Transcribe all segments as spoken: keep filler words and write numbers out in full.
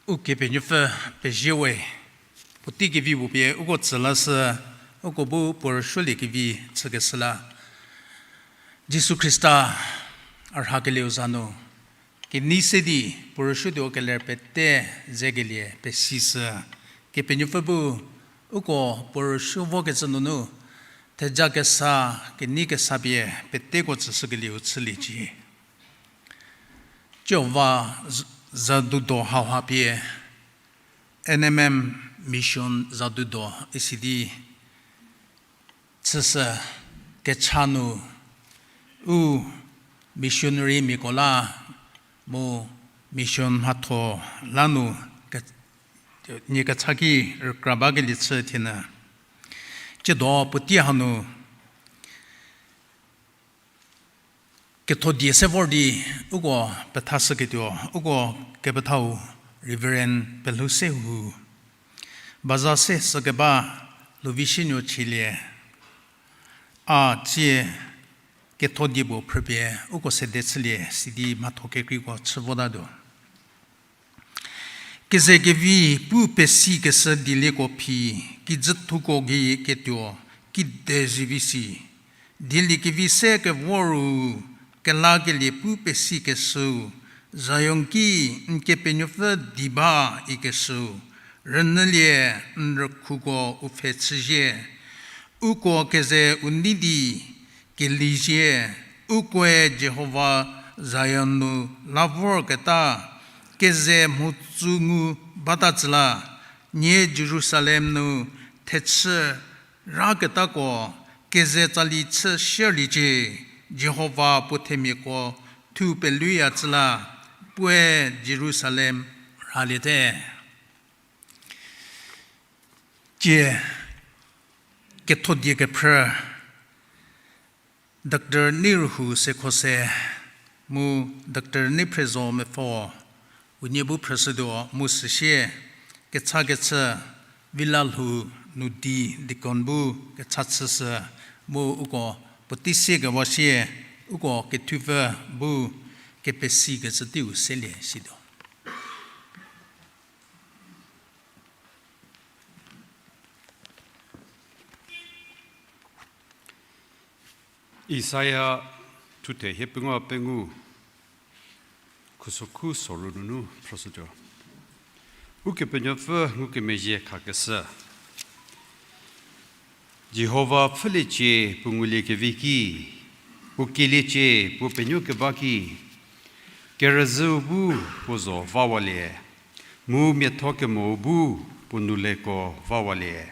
Ukepenuopfü pezie we, puotei kevi puo pie uko tsü lashü, uko bu puo rüsuoliekevi chükeshü la. Jisu Khrista a rhakelieu za nu, kenei se di puo rüsuotuo keler pete zekelie pesishü, Kepenuopfü bu uko puo rüsuo vokecü nunu, theja kesa, kenei kesa pie peteko tsüshükelieu chüliecie. Jihova z-, zadudo hauha pie, N M M Mission zadudo isi di chüshü kecha nu, u missionary miako la mu mission mhatho la nu ke-, nie kecha ki rükra bakelie chü thienyü. Tsiedo puotei hanu kethodie se vor di uko pethashüketuo, uko kepethau Reverend Pelhou Sehou, baza se sükeba Lhouvisienuo Chielie, a tsie kethodie puo phrüpie uko sede chülie sidi mhatho kekreiko chü votatuo. Kezekevi pu pesikeshü dielieko phi, kijüthouko gei ketuo, kide zivi si. Dieliekevi se kevor ru, kelakelie pu pesikeshüu, Zion ki n Kepenuopfü di ba ikeshüu, rünyülie n rükhuko u pfhe chüzie. Uko keze u nei di, kelizie, ukoe Jihova Zion nu la vorketa, keze mhodzü ngu bata tsü la, nie Jerusalem nu thechü raketako keze tsali chü shierliecie, Jihova puo themiako thu peluya tsü la, puoe Jerusalem rhaliete. Tsie kethodie kephrü, Doctor Neirhu Sekhose mu Doctor Neiphrezo Mepfo, unie bu phrüshütuo mu süsie, kechakechü Villa lhou nu di deacon bu kecha chüshü mu uko puotei sie kewa sie, uko kethupfü bu kepesikecü teiu selie situo. Isaia thuthe hiepengou pengou, khusokhu soru nunu phrüshütuo. Ukepenuopfü ngukemezhie khakeshü. Jihova pfhüliecie puo nguliekevi ki, puo kieliecie puo penuokeba ki, kerüzhüu bu puo zo vawalie, mu miatho kemou bu puo nouleko vawalie.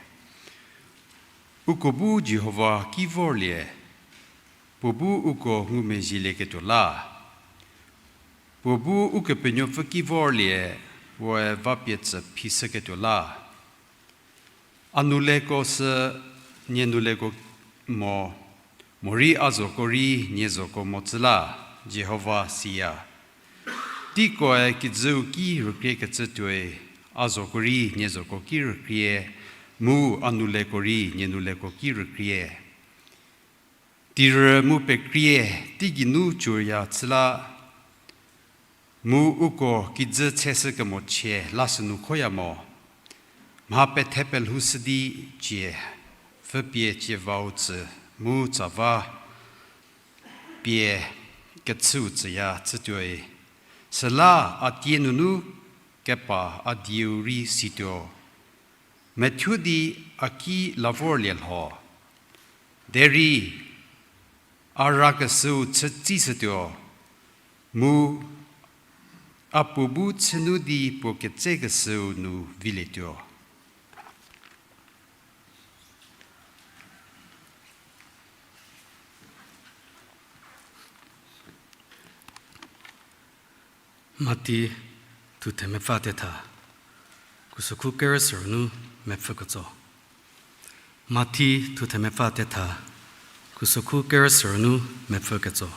Uko bu Jihova ki vorlie, puo bu uko ngumezhielieketuo la. Puo bu Ukepenuopfü ki vorlie, puoe vapie tsü phishüketuo la. A nouleko sü nie nouleko mo, morei a zoko rei nie zoko mo tsü la, Jihova siya. Teikoe kijüu ki rükriekecü tuoi, a zoko rei nie zoko ki rükrie, mu a nouleko rei nie nouleko ki rükrie. Tirü mu pekrie, teiginu chüya chü la, mu uko kijü cheshü kemochie la sünu khoya mo. Mha pethe pelhoushü di cie, pfüpie cievau tsü mu tsava pie kechüu tsüya chütuoi. Süla a tie nunu kepa a dieu rei situo. Methuo di a ki la vorlie lho. Derei a rakeshüu chütsishütuo, mu a puo bu chünu di puo ketsekeshüu nu vilietuo. Mathi thuthe mepfü tetha, khusokhu kerü serü nu mepfü ketso. Mathi thuthe mepfü tetha, khusokhu kerü serü nu mepfü ketso.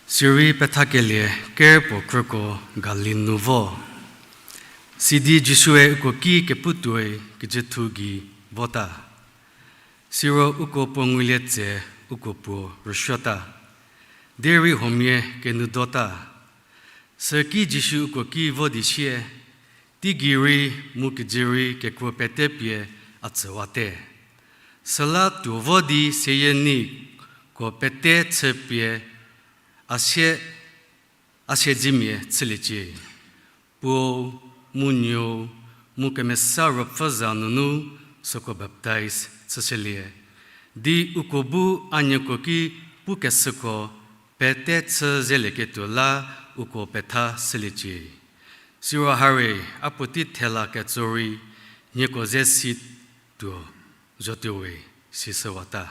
Sirei pethakelie ker puo krüko Galil nu vo. Sidi Jisue uko ki kepu tuoi kijüthu gei vota. Siro uko puo ngulie tse uko puo rüsuota. Derei huomia kenoudota. Süki Jisu uko ki vo di sie, Teigei rei mu kijü rei kekuo pete pie a tsüwate. Süla tuo vo di seyie neiko pete chüpie a sie, a siedzemia chüliecie. Puo, mu Nuou, mu Kemesa Ruopfü za nunu süko baptaiz chüshülie. Di uko bu a nieko ki pukeshüko pete chü zelieketuo la uko petha shüliecie. Siro harie a puotei thela ketso rei nieko ze si tuo zotuowe, sishüwata.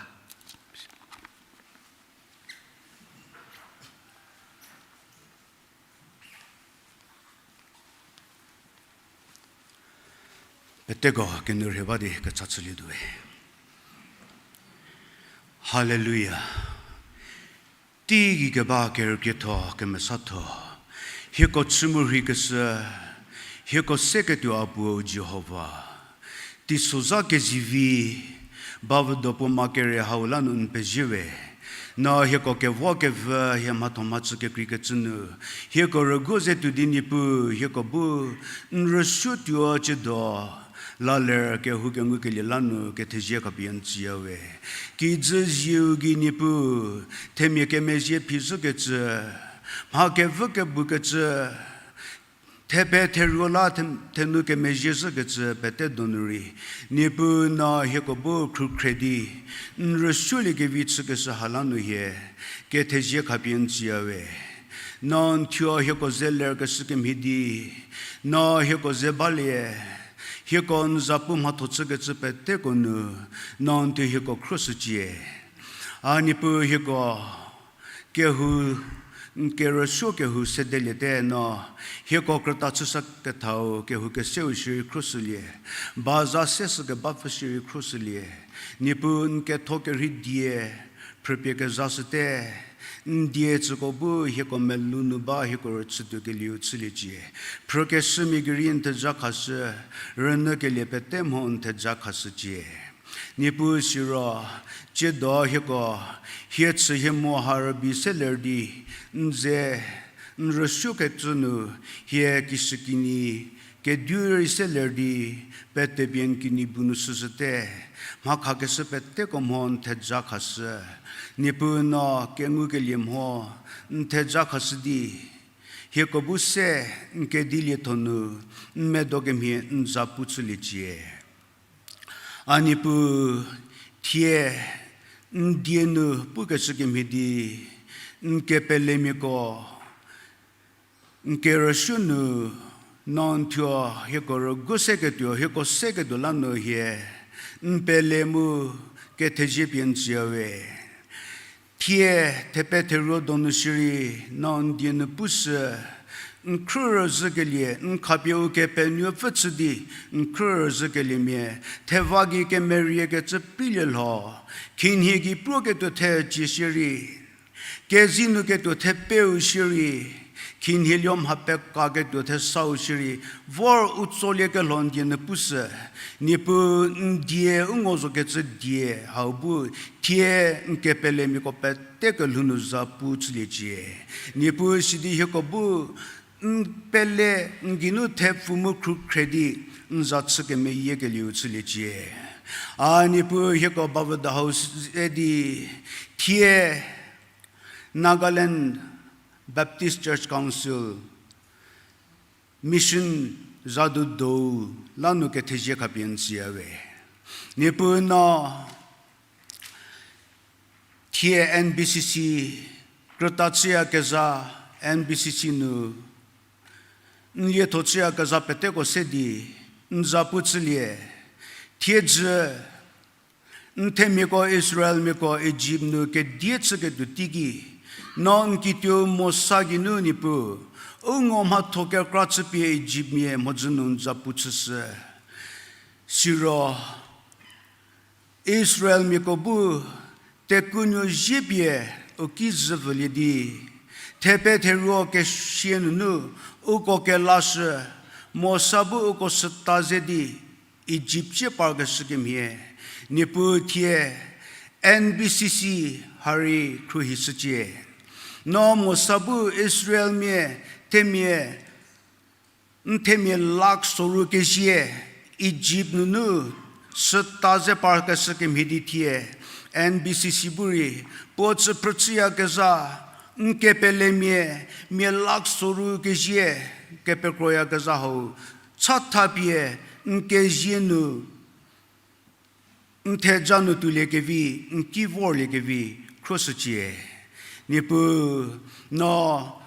Peteko kenourhei ba di kecha chülietuowe. Haleluya. Teigei keba kerükrietho kemesatho, hieko chü mu rheikeshü, hieko seketuo a Puo Jihova. Teisozha kezivi, bavüdo puo ma kere hau la nu n pezie we. No hieko kevo kevü hie mhatho mhachü kekreikecü nu, hieko rüguo ze tuo di Niepuu, hieko bu n rüsuo tuo ciedo la ler kehou kengukelie la nu kethezie khapie n tsüya we. Kijü zieu gei Niepuu, themia kemezhie phi zhükecü, mha kevü kebukecü, thepe theruo la the-, thenu kemezhie zhükecü pete donu rei, Niepuu no hieko bu khrukhre di n rüsuoliekevi chükeshü ha la nu hie kethezie khapie n tsüya we. No n thuo hieko ze lerkeshü kemhie di, no hieko ze balie, hieko n zapu mhatho chükecü peteko nu, no n thuo hieko khruoshücie. A Niepuu hieko kehou, n kerüsuo kehou sedeliete no, hieko krüta chüsa kethau kehou keseu shierei khruoshülie, ba za se sü kebapfü shierei khruoshülie, Niepuu n ketho kerhei die, phrüpie kezashüte, n die tsüko bu hieko melou nu ba hieko rüchütuokelieu chüliecie. Phrükeshümia gei rei n theja khashü, rünyükelie pete mho n theja khashücie. Niepuu siro, ciedo hieko, hie chü hie mo ha rübei se ler di, n ze, n rüsuokecü nu, hie kishükinyi, kediu rei se ler di, petepie n kinyi bu nu shüshüte, mha khakeshü peteko mho n theja khashü. Niepuu no kengukelie mho n theja khashü di, hieko bu se n kedilietho nu n medo kemhie n zapu chüliecie. A Niepuu, thie n die nu pukecü kemhie di, n kepelemiako, n kerüsuo nu, no n thuo hieko rüguo seketuo, hieko seketuo la nu hie n pele mu kethezie pie n tsüya we. Thie thepe theruo donu shierei no n die nu pushü, n khrü rüzhükelie, n khapie u Kepenuopfü chü di n khrü rüzhükeliemia, theva gei kemeriekecü preilie lho, khinhie gei pruoketuo thecie shierei, kezei nu ketuo thepeu shierei, khinhie lio mha pekaketuo thesau shierei, vor u tsolie kelho n die nu pushü. Niepuu, n die u ngo zokecü die hau bu, thie n kepelemiako pete kelhou nu zapu chüliecie. Niepuu sidi hieko bu n pele n geinu thepfu mu khrukhre di n za chü kemeyiekelieu chüliecie. A Niepuu hieko bavüdo hau se di, thie Nagaland Baptist Church Council Mission zadu dou la nu kethezie khapie n tsüya we. Niepuu no thie N B C C krüta chüyakezha, N B C C nu n lietho chüyakezha peteko se di n zapu chülie. Thiedzü n themiako Israelmiako Ijipt nu kedie chüketuo teiki, no n kituou Mosa geinu Niepuu, u ngo mhatho kekra chüpie Ijiptmia mhodzü nu n zapu chüshü. Siro Israelmiako bu tekunuo zie pie u ki zhüvülie di, thepe theruo kesia nunu uko kelashü, Mosa bu uko süta ze di Ijipt cie parkeshü kemhie, Niepuu thie N B C C ha rei khruohishücie. No Mosa bu Israelmia themia N themia lakh soru kezie, Egypt nunu süta ze parkeshü kemhie di thie, N B C C bu rei, puo tsü phrüchüyakezha, n kepelemia, mia lakh soru kezie, kepekroyakezha hau, chatha pie, n kezie nu, n theja nu tuoliekevi, n ki vorliekevi, khruoshücie. Niepuu, no,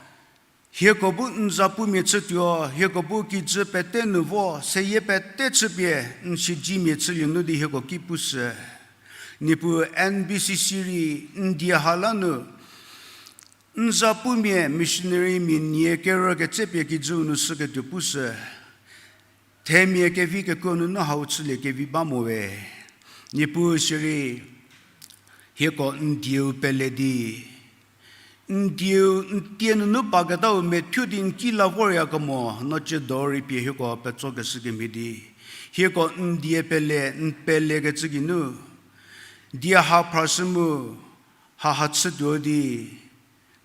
hieko bu n zapumia chütuo, hieko bu kijü pete nu vo, seyie pete chüpie, n siedzemia chülie nu di hieko ki pushü. Niepuu N B C C rei, n die ha la nu, n zapumia missionary mia nie kerü ketsepie kijüu nu shüketuo pushü. Themia kevi kekuo nunu hau chülie kevi ba mo we. Niepuu sirei, hieko n dieu pele di, n dieu n tie nunu paketau methuo di n ki la voryakemo, no tsiedo rei pie hieko petsokeshü kemhie di, hieko n die pele, n pelekecü geinu, die ha phrashü mu, haha chütuo di,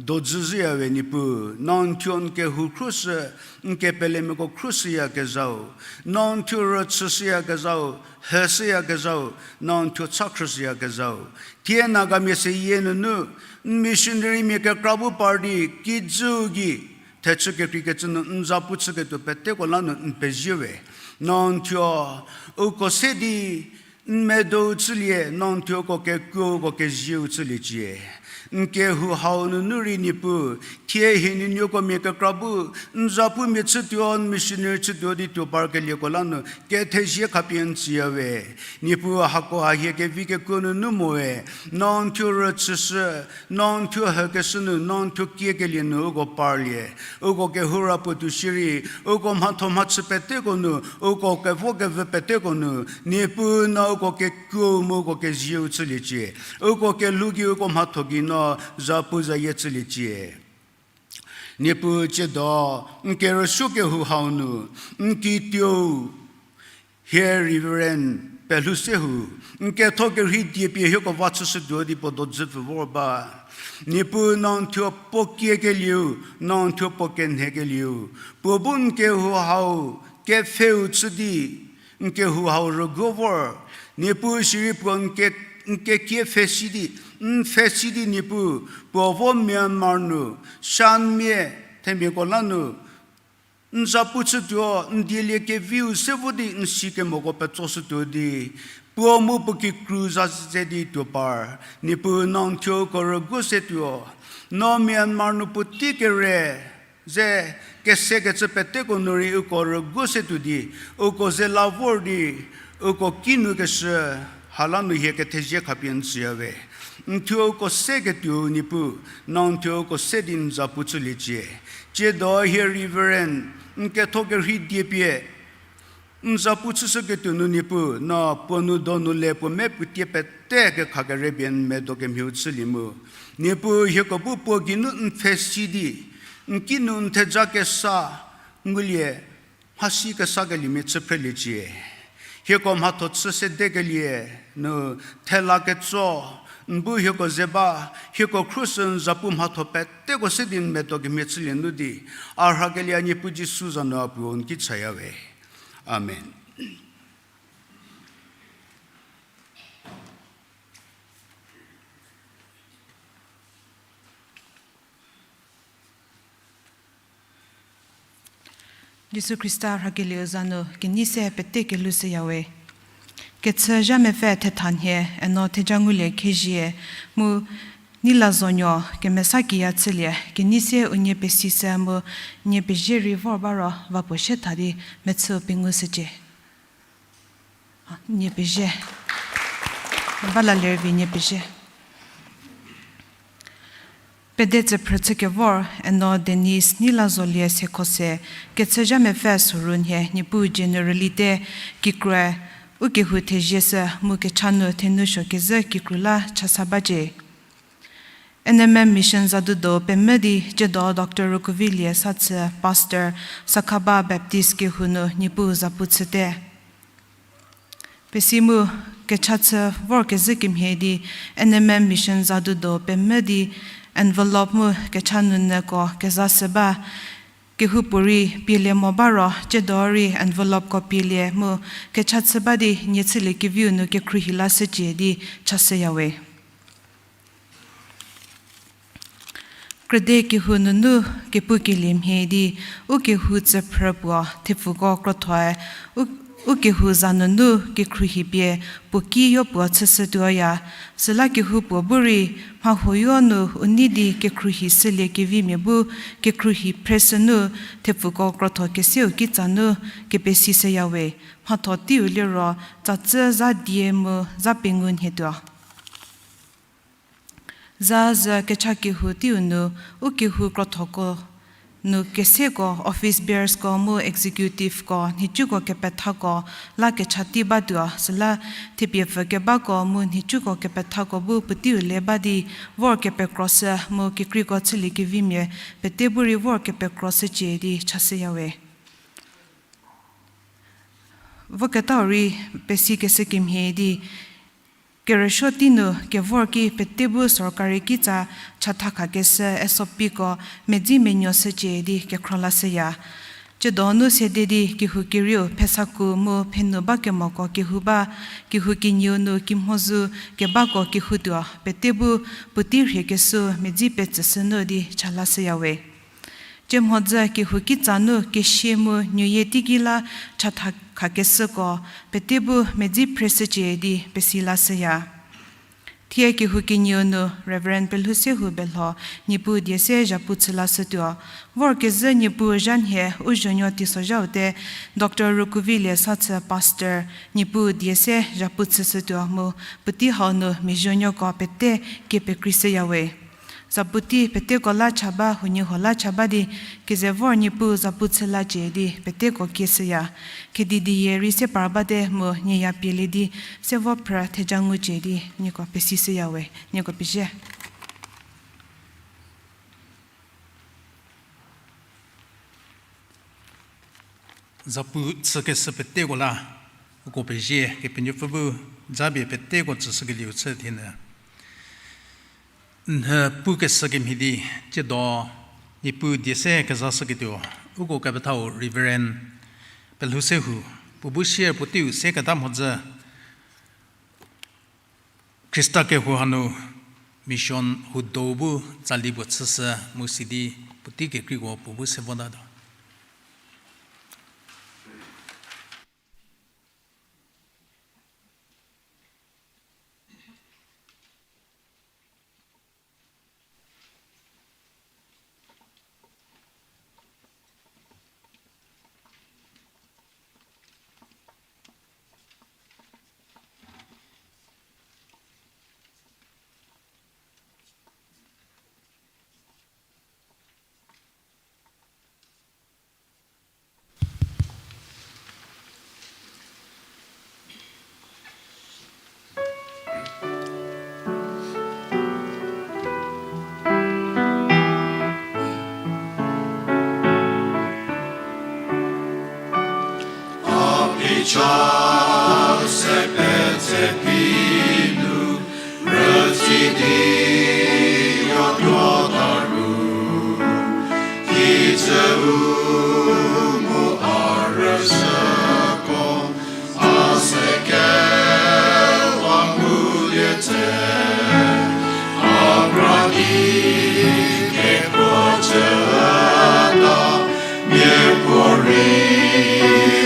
dojü zhüya we Niepuu, no n thuo n kehou khruoshü, n kepelemiako khruoshüyakezhau, no n thuo rüchüshüyakezhau, heshüyakezhau, no n thuo cha khrüshüyakezhau. Thie Nagamia seyie nunu, n missionarymia kekra bu par di, kijüu gei, thechü kekreikecü nu n zapu chüketuo peteko la nu n pezie we. No n thuo, uko se di, n medou chülie, no n thuo uko kekuo uko kezieu chüliecie. N kehou hau nunu rei Niepuu, thie hie nuonuoko mia kekra bu, n zapumia chütuo, n missionary chütuo di tuo parkelieko la nu, kethezie khapie n tsüya we. Niepuu hako ha hie kevi kekuo nunu mo we, no n thuo rüchüshü, no n thuo hükeshü nu, no n thuo kiekelie nu uko parlie. Uko kehou ra puo tuo shierei, uko mhatho mhachü peteko nu, uko kevo kevü peteko nu, Niepuu no uko kekuo mu uko kezieu chüliecie. Uko kelhou gei uko mhatho gei no zapu zayie chüliecie. Niepuu tsiedo, n kerüsuo kehou hau nu, n kituou, hie Reverend Pelhou Sehou, n ketho kerhei die pie hieko va chüshütuo di puo dojü pfü vor ba. Niepuu no n thuo puo kiekelieu, no n thuo puo kenhekelieu. Puo bu n kehou hau, kepfheu chü di, n kehou hau rüguo vor. Niepuu sirei puo n ke, n kekie pfhesi di, n pfhesi di Niepuu, puo vo Myanmar nu, Shanmia, themiako la nu, n zapu chütuo, n dielie keviu se vo di n si kemoko petsoshütuo di, puo mu puo kikru za ze di tuo par, Niepuu no n thuo uko rüguo se tuo, no Myanmar nu puotei kere, ze kesekecü peteko nu rei uko rüguo se tuo di, uko ze la vor di, uko kinukeshü, hala nu hie kethezie khapie n tsüya we. N thuo uko seketuo Niepuu, no n thuo uko se di n zapu chüliecie. Tsiedo hie Reverend, n ketho kerhei die pie, n zapu chüshüketuo nu Niepuu, no puo nu donu le puo me puo tie pete kekha kere pie n medo kemhieu chülie mu. Niepuu hieko bu puo geinu n pfhesi di, n kinu n theja kesa, ngulie, mhasi kesa keliemia chü phreliecie. Hieko mhatho chü sedekelie, nu thela ketso, n bu hieko ze ba, hieko khruoshü n zapu mhatho peteko se di n medo kemhie chülie nu di, a rhakelie a Niepuu Jisu za nu a puo n ki chaya we. Amen. Jisu Khrista rhakelieu za nu kenei se pete kelhou shüya we. Kechü zha mepfü thetha nhie, eno theja ngulie khezhie, mu Neilazonuo kemesa kiya chülie, kenei se unie pesishü mu nie pezie rei vor ba ro va puo sie tha di mechü pengou shücie. Nie pezie. Ba la lervi nie pezie. Pede tsüphrü chükevor, eno Denise Neilazolie Sekhose, kechü zha mepfü soru nhie, Niepuu generally te kikru, u kehou thezie shü mu kecha nu thenu suo kezhü kikru la chasa bacie. N M M Mission Zadudo pemvü di tsiedo Doctor Rokuvilie Sathü, Pastor, Sakhaba Baptist kehou nu Niepuu zapu chüte. Pesi mu kecha chü vor kezhü kemhie di N M M Mission Zadudo pemvü di envelope mu kecha nunyüko kezashü ba. Kehoupuorei pielie mo ba ro, tsiedo rei envelopeko pielie mu kecha chü ba di nie chüliekeviu nu kekhruohi lashücie di chashüyawe. Krüde kehou nunu kepukelie mhie di, u kehou tsüphrü puo thepfuko krothoe, u, u kehou za nunu kekhruohi pie puo ki yopuo chüshütuoya. Süla kehoupuo bu rei, mha huoyo nu u nei di kekhruohi shülie kevimia bu, kekhruohi phre shü nu, thepfuko krotho keseu kitsa nu kepesishüyawe. Mhatho teiu liro, tsatsü za die mu za pengou nhietuo. Za zü kecha kehou teiu nu, u kehou krothoko nu keseko, office bearersko mu executiveko, nhicuko kepethako la kecha tei batuo, süla thepiepfü kebako mu nhicuko kepethako bu puoteiu le ba di vor kepekroshü mu kekreiko chüliekevimia pete bu rei vor kepekroshücie di chashüyawe. Voketau rei pesikeshü kemhie di, kerüsuo tei nu kevor ki pete bu sorkari kitsa chatha khakeshü S O Pko medzi menuoshücie di kekhro lashüya. Tsiedo nu sede di kehou kerieu phesaku mu phenu bakemoko kehou ba, kehou kenieu nu kimhozu kebako kehoutuo pete bu puotei rhiekeshü medzi petsüshü nu di cha lashüyawe. Tsie mhodzü kehou kitsa nu kesia mu nuoye teiki la chatha khakeshüko pete bu medzi phreshücie di pesi lashüya. Thie kehou kenieu nu Reverend Pelhousehou Belho, Niepuu die se zhapu chü lashütuo. Vorkezhü Niepuu zha nhie u zuonuo teisozhaute, Doctor Rukuvilie Sathü Pastor, Niepuu die se zhapu chüshütuo mu puotei hau nu miazuonuoko pete kie pekreishüyawe. Zapu tei peteko la cha ba, huoniehuo la cha ba di, keze vor Niepuu zapu chü lacie di peteko kieshüya. Kedi die rei se par bate mu nie ya pielie di, se vo phrü theja ngucie di nieko pesishüyawe, nieko pezie. Zapu chükeshü peteko la uko pezie, Kepenuopfü bu japie peteko tsüshükelieu chü thienyü. Nhü pukeshü kemhie di, tsiedo Niepuu die se kezashüketuo, uko kepethau Reverend Pelhousehou, puo bu sier puoteiu seketa mhodzü Khrista kehou hanu mission hudo bu tsali puo chüshü mu sidi puotei kekreiko puo bu se votatuo. A phichau se petse phi nu rütsi di yotuo ta ru, kicü u mu a rüzhüko a se kewa ngulie tse, a kra di kekuo chüta, miapuorei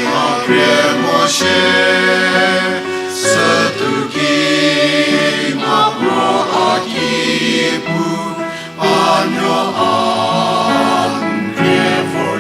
a krie mo shie, sütuo ki ma puo a ki pu, a nuo a n krie vor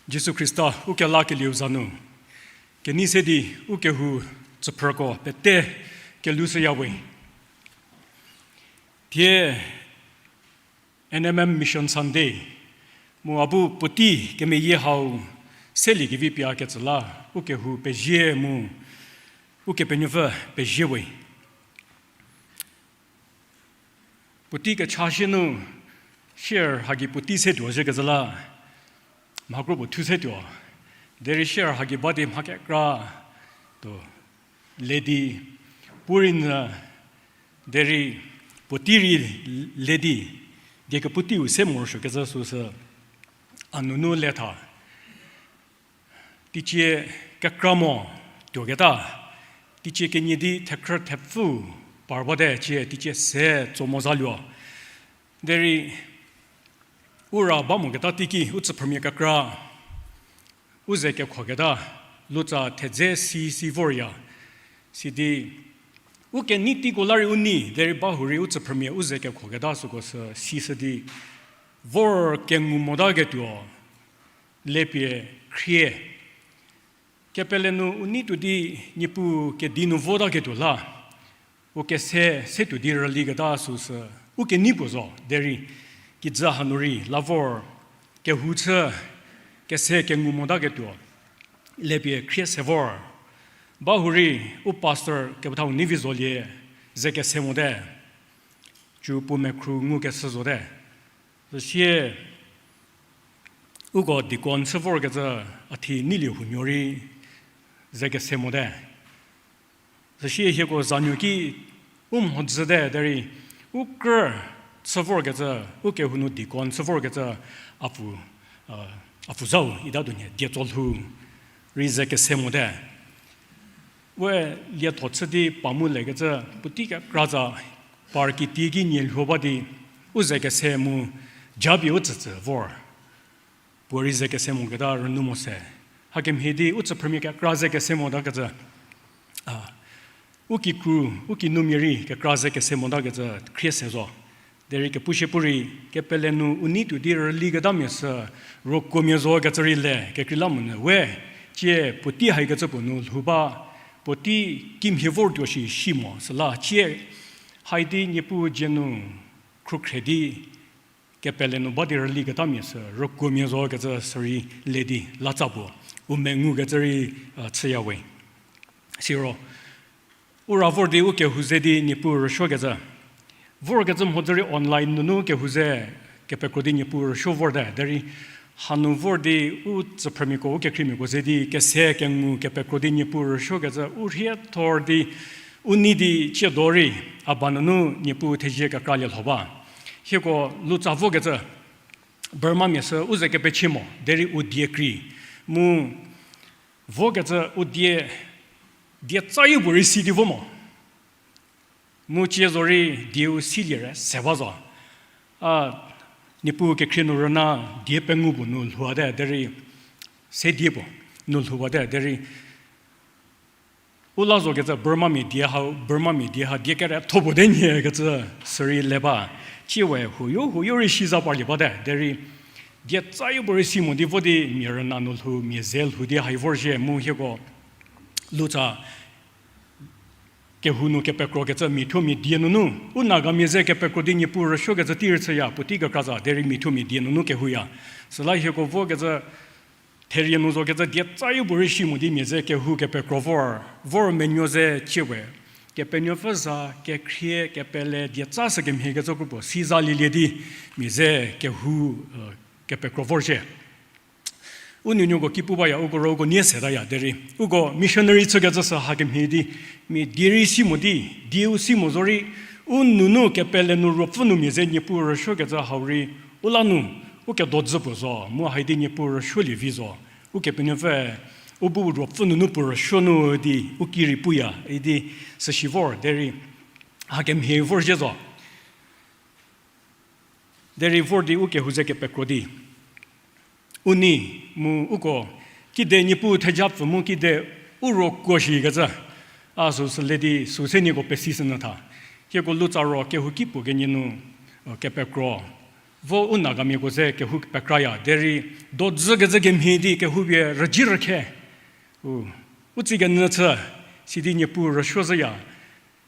Jisu Khrista ukelakelieu za nu, kenei se di ukehou tsüphrüko pete kelushüyawe. Thie N M M Mission Sunday mu a bu puotei kemeyie hau seliekevi pie a ketsü la, ukehou pezie mu Ukepenuopfü peziewe. Puotei kecha sie nu, share haki puotei se tuo zhie kezhü la, mha kropuo thu se tuo. Derei share haki ba di mha kekra tuo le di, puo rei nyü, derei puotei rei le di, die kepu teiu se morosuo kezhü süsü, a nunu le tha. Teicie kekra mo tuoketa, teicie kenie di thekhrü thepfü par bate cie teicie se tso mo zaluo. Derei u ra ba moketa teiki u tsüphrümia kekra, u ze kekhoketa, lutsa thedze si si vorya. Sidi, u kenei teiko la rei u nei, derei bahurei u tsüphrümia u ze kekhoketa süko sü sishü di, vor kengu motaketuo, lepie khrie. Kepele nu u nei tuo di Niepuu kedi nu votaketuo la, u kese se tuo di rüliketa süsü, u kenei puo zo, derei kijü hanu rei la vor, kehou chü, kese kengu motaketuo, lepie khrie se vor. Bahurei u pastor kepethau nei vi zolie, ze kese mote. Cü puo mekhru ngukeshü zote. Süsie uko deacon chü vorkecü a thi neilie hunuo rei ze kese mote. Süsie hieko zanuo ki u mhodzüte derei u krü chü vorkecü, ukehou nu deacon chü vorkecü a pfü, a pfü zau ita tuo nhie die tso lhou rei ze kese mote. We lietho chü di pa mu lekecü puotei kekra za par kiti ki nie lhou ba di u ze kese mu japie u tsütsü vor. Puo rei ze kese moketa rünu mo se. Hakemhie di u tsüphrümia kekra ze kese motakecü, a, u kikru, u kinumia rei kekra ze kese motakecü khrie se zo. Derei kepushie pu rei kepele nu u nei tuo di rüliketamia sü, rokuomia zo kecü rei le kekreilamonyü we, cie puotei haikecü puo nu lhou ba, puotei kimhie vor tuo shi si mo süla cie hai di Niepuu dzie nu khrukhre di kepele nu ba di rüliketamia sü, rokuomia zo kecü sürei le di latsa puo u mengukecü rei, a, chüyawe. Siro u ra vor di u kehou ze di Niepuu rüsuokecü, vorkecü mhodzü rei online nunu kehou ze kepekro di Niepuu rüsuo vorte derei hanu vor di u tsüphrümiako u kekhriemiako ze di kese kengu kepekro di Niepuu rüsuokecü u rhie thor di u nei di ciedo rei a ba nunu Niepuu thezie kekra lielho ba. Hieko lutsa vokecü Burmamia sü u ze kepechie mo derei u die krei mu vokecü u die, die tsayieu puo rei si di vo mo. Mu cie zorei dieu silie re se ba zo. A, Niepuu kekhrie nu rüna die pengou puo nu lhouate derei, se die puo nu lhouate derei u la zokecü Burmamia die hau, Burmamia die ha die kere tho puo te nhie kecü sürei le ba. Ciewe huoyo huoyo rei si za parlie bate derei die tsayieu puo rei si mo di vo di mia rüna nu lhou, mia ze lhou di hai vorzhie mu hieko lutsa kehou nu kepekrokecü mia thuo mia die nunu u Nagamia ze kepekro di Niepuu rüsuokecü tei rei chüya puotei kekra za derei mia thuo mia die nunu kehouya. Süla hieko vokecü therie nu zokecü die tsayieu puo rei si mo di mia ze kehou kepekro vor, vor menuo ze ciewe Kepenuopfü za kekhrie kepele die tsa sü kemhiekecü kropuo si zalielie di mia ze kehou, e, kepekro vorzhie. U nuonuoko ki pu baya, uko ro uko nie setaya derei uko missionary chükecü sü hakemhie di mia die rei si mo di, dieu si mo zorei u nunu kepele nu ruopfü nu mia ze Niepuu rüsuokecü hau rei u la nu u kedodzü puo zo mu hai di Niepuu rüsuolie vi zo. Ukepenuopfü u bu ruopfü nunu puo rüsuo nu di u ki rei puya idi süsi vor derei hakemhie vorzhie zo. Derei vor di u kehou ze kepekro di u nei mu uko kide Niepuu thejapfü mu kide u rokuo shikecü a süsü le di süu se nieko pesi sünyü tha. Hieko lutsa ro kehouki puo kenie nu, e, kepekro Vo u Nagamiako ze kehou pekraya, derei dodzü kezhü kemhie di kehou pie rüji rükhe. U, u tsikenyü chü, sidi Niepuu rüsuo zhüya.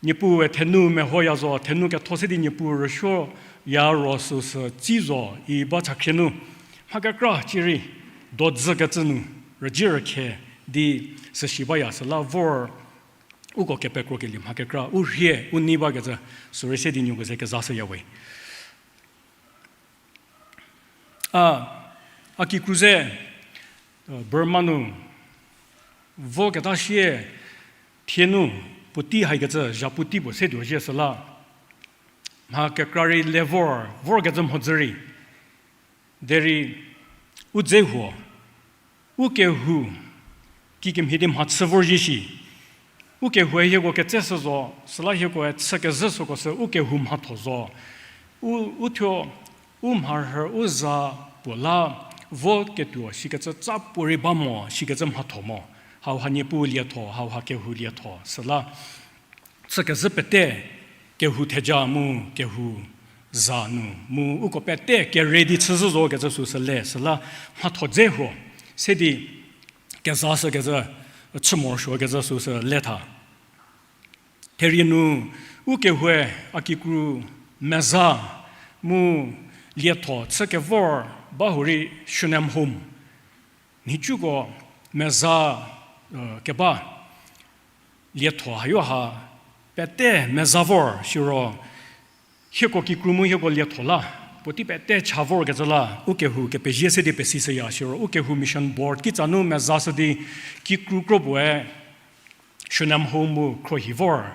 Niepuue thenu mehoya zo, thenu ketho se di Niepuu rüsuoya ro süsü tsi zo, i ba chakhrie nu. Mha kekra cierei, dodzü kecü nu, rüji rükhe di süsi baya süla vor uko kepekrokelie mha kekra, u rhie, u nei bakecü, sürei se di nieko ze kezashüya we. A, a kikru ze, Burma nu, voketa sie, thie nu, puotei haikecü, zhapu tei puo se tuo zhie süla. Mha kekra rei le vor, vorkecü mhodzü rei. Derei, u dze huo, u kehou, kikemhie di mhachü vorzhie shi. U kehoue hieko ketse shü zo, süla hiekoe chü kezhü süko sü u kehou mhatho zo. U, u thuo, u mharhü, u za puo la, voketuo, shikecü tsa puorei ba mo, shikecü mhatho mo. Hauha Niepuu lietho, hauha kehou lietho, süla. Chü kezhü pete, kehou theja mu, kehou za nu, mu uko pete, kere di chüzhü zo kecü süsü le, süla mhatho dze huo, se di kezashü kecü, chü morosuo kecü süsü le tha. Therie nu, u kehoue a kikru meza mu lietho chü kevor ba hurei Shunem Home. Nhicuko meza, keba lietho hayo ha pete meza vor siro hieko kikru mu hieko lietho la, puotei pete cha vorkecü la, u kehou kepezie se di pesishüya siro, u kehou mission board kitsa nu mezashü di kikru kro puoe, Shunem Home mu khruohi vor,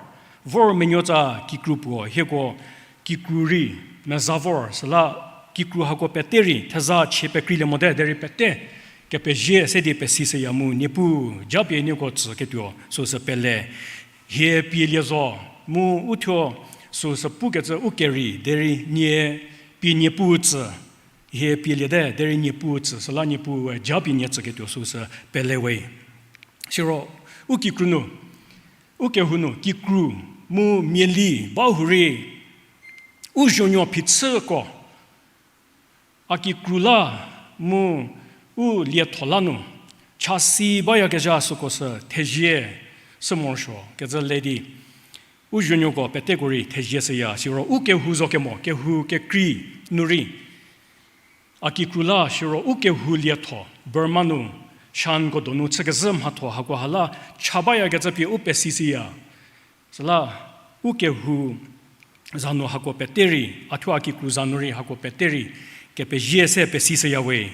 vor menuotsa kikru puo, hieko kikru rei meza vor, süla kikru hako pete rei, theza chie pekreilie mote, derei pete kepezie se di pesishüya mu, Niepuu, japie nieko tsü ketuo, süsü pele, hie pielie zo, mu u thuo süsü pukecü u kerei, derei nie pie Niepuu tsü, hie pieliete, derei Niepuu tsü, süla Niepuue japie nie tsüketuo süsü pele we. Siro, u kikru nu, u kehou nu, kikru, mu miali, ba hurei, u zuonuo phichüko, a kikru la, mu, u lietho la nu, chasi bayakezha süko sü thezie, sü morosuo, kecü le di, u zuonuoko peteko rei thezie shüya, siro u kehou zo kemo, kehou kekrei nu rei. A kikru la siro u kehou lietho, Burma nu, Shanko donu chükezhü mhatho hako ha la, cha bayakecü pie u pesishüya. Süla, u kehou za nu hako pete rei, a thuo a kikru za nu rei hako pete rei, kepezie se pesishüya we.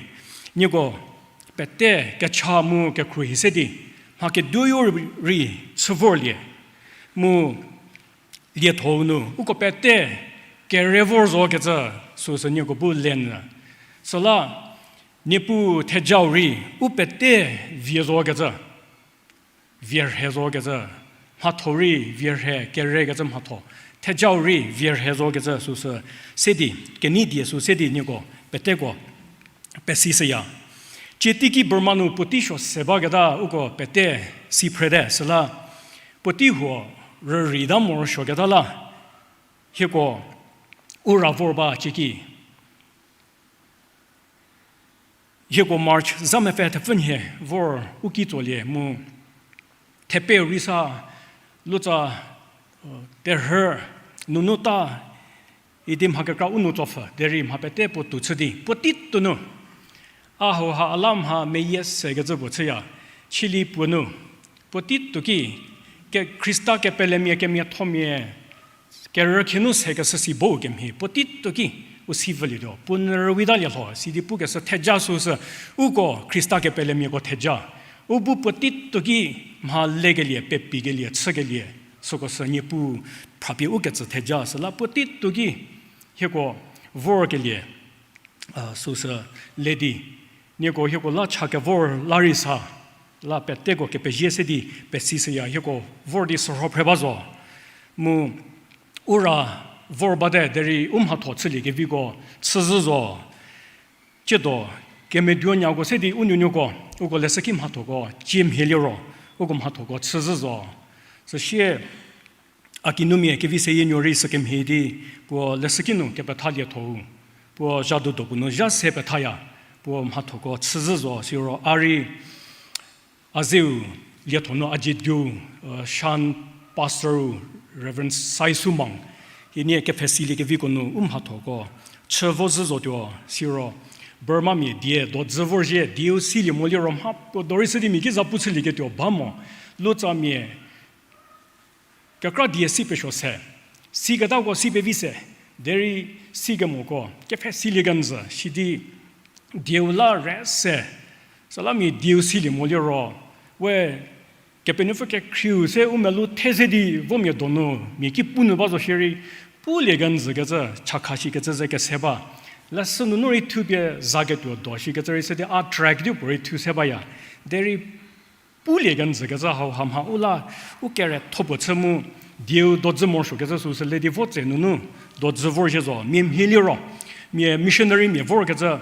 Nieko, pete kecha mu kekhruohi se di, mha keduoyo rei chü vorlie. Mu, lietho-u nu, uko pete, kere vor zokecü, süsü nieko bu lenyü. Süla, Niepuu thejau rei, u pete vie zokecü, vie rhe zokecü, mhatho rei vie rhe, kerekecü mhatho, thejau rei vie rhe zokecü süsü, se di, kenei die sü se di nieko, peteko, pesishüya. Cie teiki Burma nu puotei suo se baketa uko pete si phrete süla, puotei huo rürei ta morosuoketa la, hieko u ra vor ba cie ki. Hieko March za mepfü thepfü nhie vor u ki tsolie mu thepe rei sa lutsa, terhü nunu ta idi mha kekra u nu tsopfü derei mha pete puo tou chü di puotei tou nu. A hauha a la mha meyie sekecü puo chüya, chili puo nu, puotei tou ki, ke Khrista kepelemia kemiathomia, kerükhienu sekeshü si bo kemhie, puotei tou ki, u si vülietuo, puo nyü rüwitalie lho, sidi pukeshü theja süsü, uko Khrista kepelemiako theja, u bu puotei tou ki, mha lekelie, pepikelie, chükelie, süko sü Niepuu phrapie ukecü theja, süla puotei tou ki, hieko vorkelie, süsü le di, nieko hieko la cha kevor la rei sa, la peteko kepezie se di pesishüya hieko vor di sürho phre ba zo. Mu u ra vor bate derei u mhatho chüliekeviko chüzhü zo. Tsiedo kemeduonyako se di u nuonuoko, uko leshüki mhathoko cie mhie liro, uko mhathoko chüzhü zo. Süsie a kinumia kevi seyie nuo rei sükemhie di, puo leshüki nu kepethalietho-u Puo zha dodo puo nu zha se pethaya, puo mhathoko chüzhü zo siro a rei a zeu lietho nu a dzie diu, Shan Pastor-u Reverend Sai Sumang, hienie kepfhesilie keviko nu u mhathoko chü vo zhü zotuo siro, Burmamia die dodzü vorzhie dieu silie mo liro mha puo dorei shü di mia ki za pu chülieketuo ba mo, lutsamia kekra die si pesuo se, siketako si pevi se, derei sikemoko kepfhesilie kenjü sidi dieu la re se, süla mia dieu silie mo liro, we Kepenuopfü kekhrieu se u melou the se di vomia donu mia ki pu nu ba zo shierei, pulie kenjü kecü chakha shikecü ze kese ba. Leshü nunu rei thupie zaketuo do shikecü rei se di a track di puorei thu se baya. Derei pulie kenjü kecü hau hamha u la, u kere thopuo chü mu, dieu dodzü morosuokecü süsü le di vo tse nunu dodzü vorzhie zo, mia mhie liro, mia missionary mia vorkecü,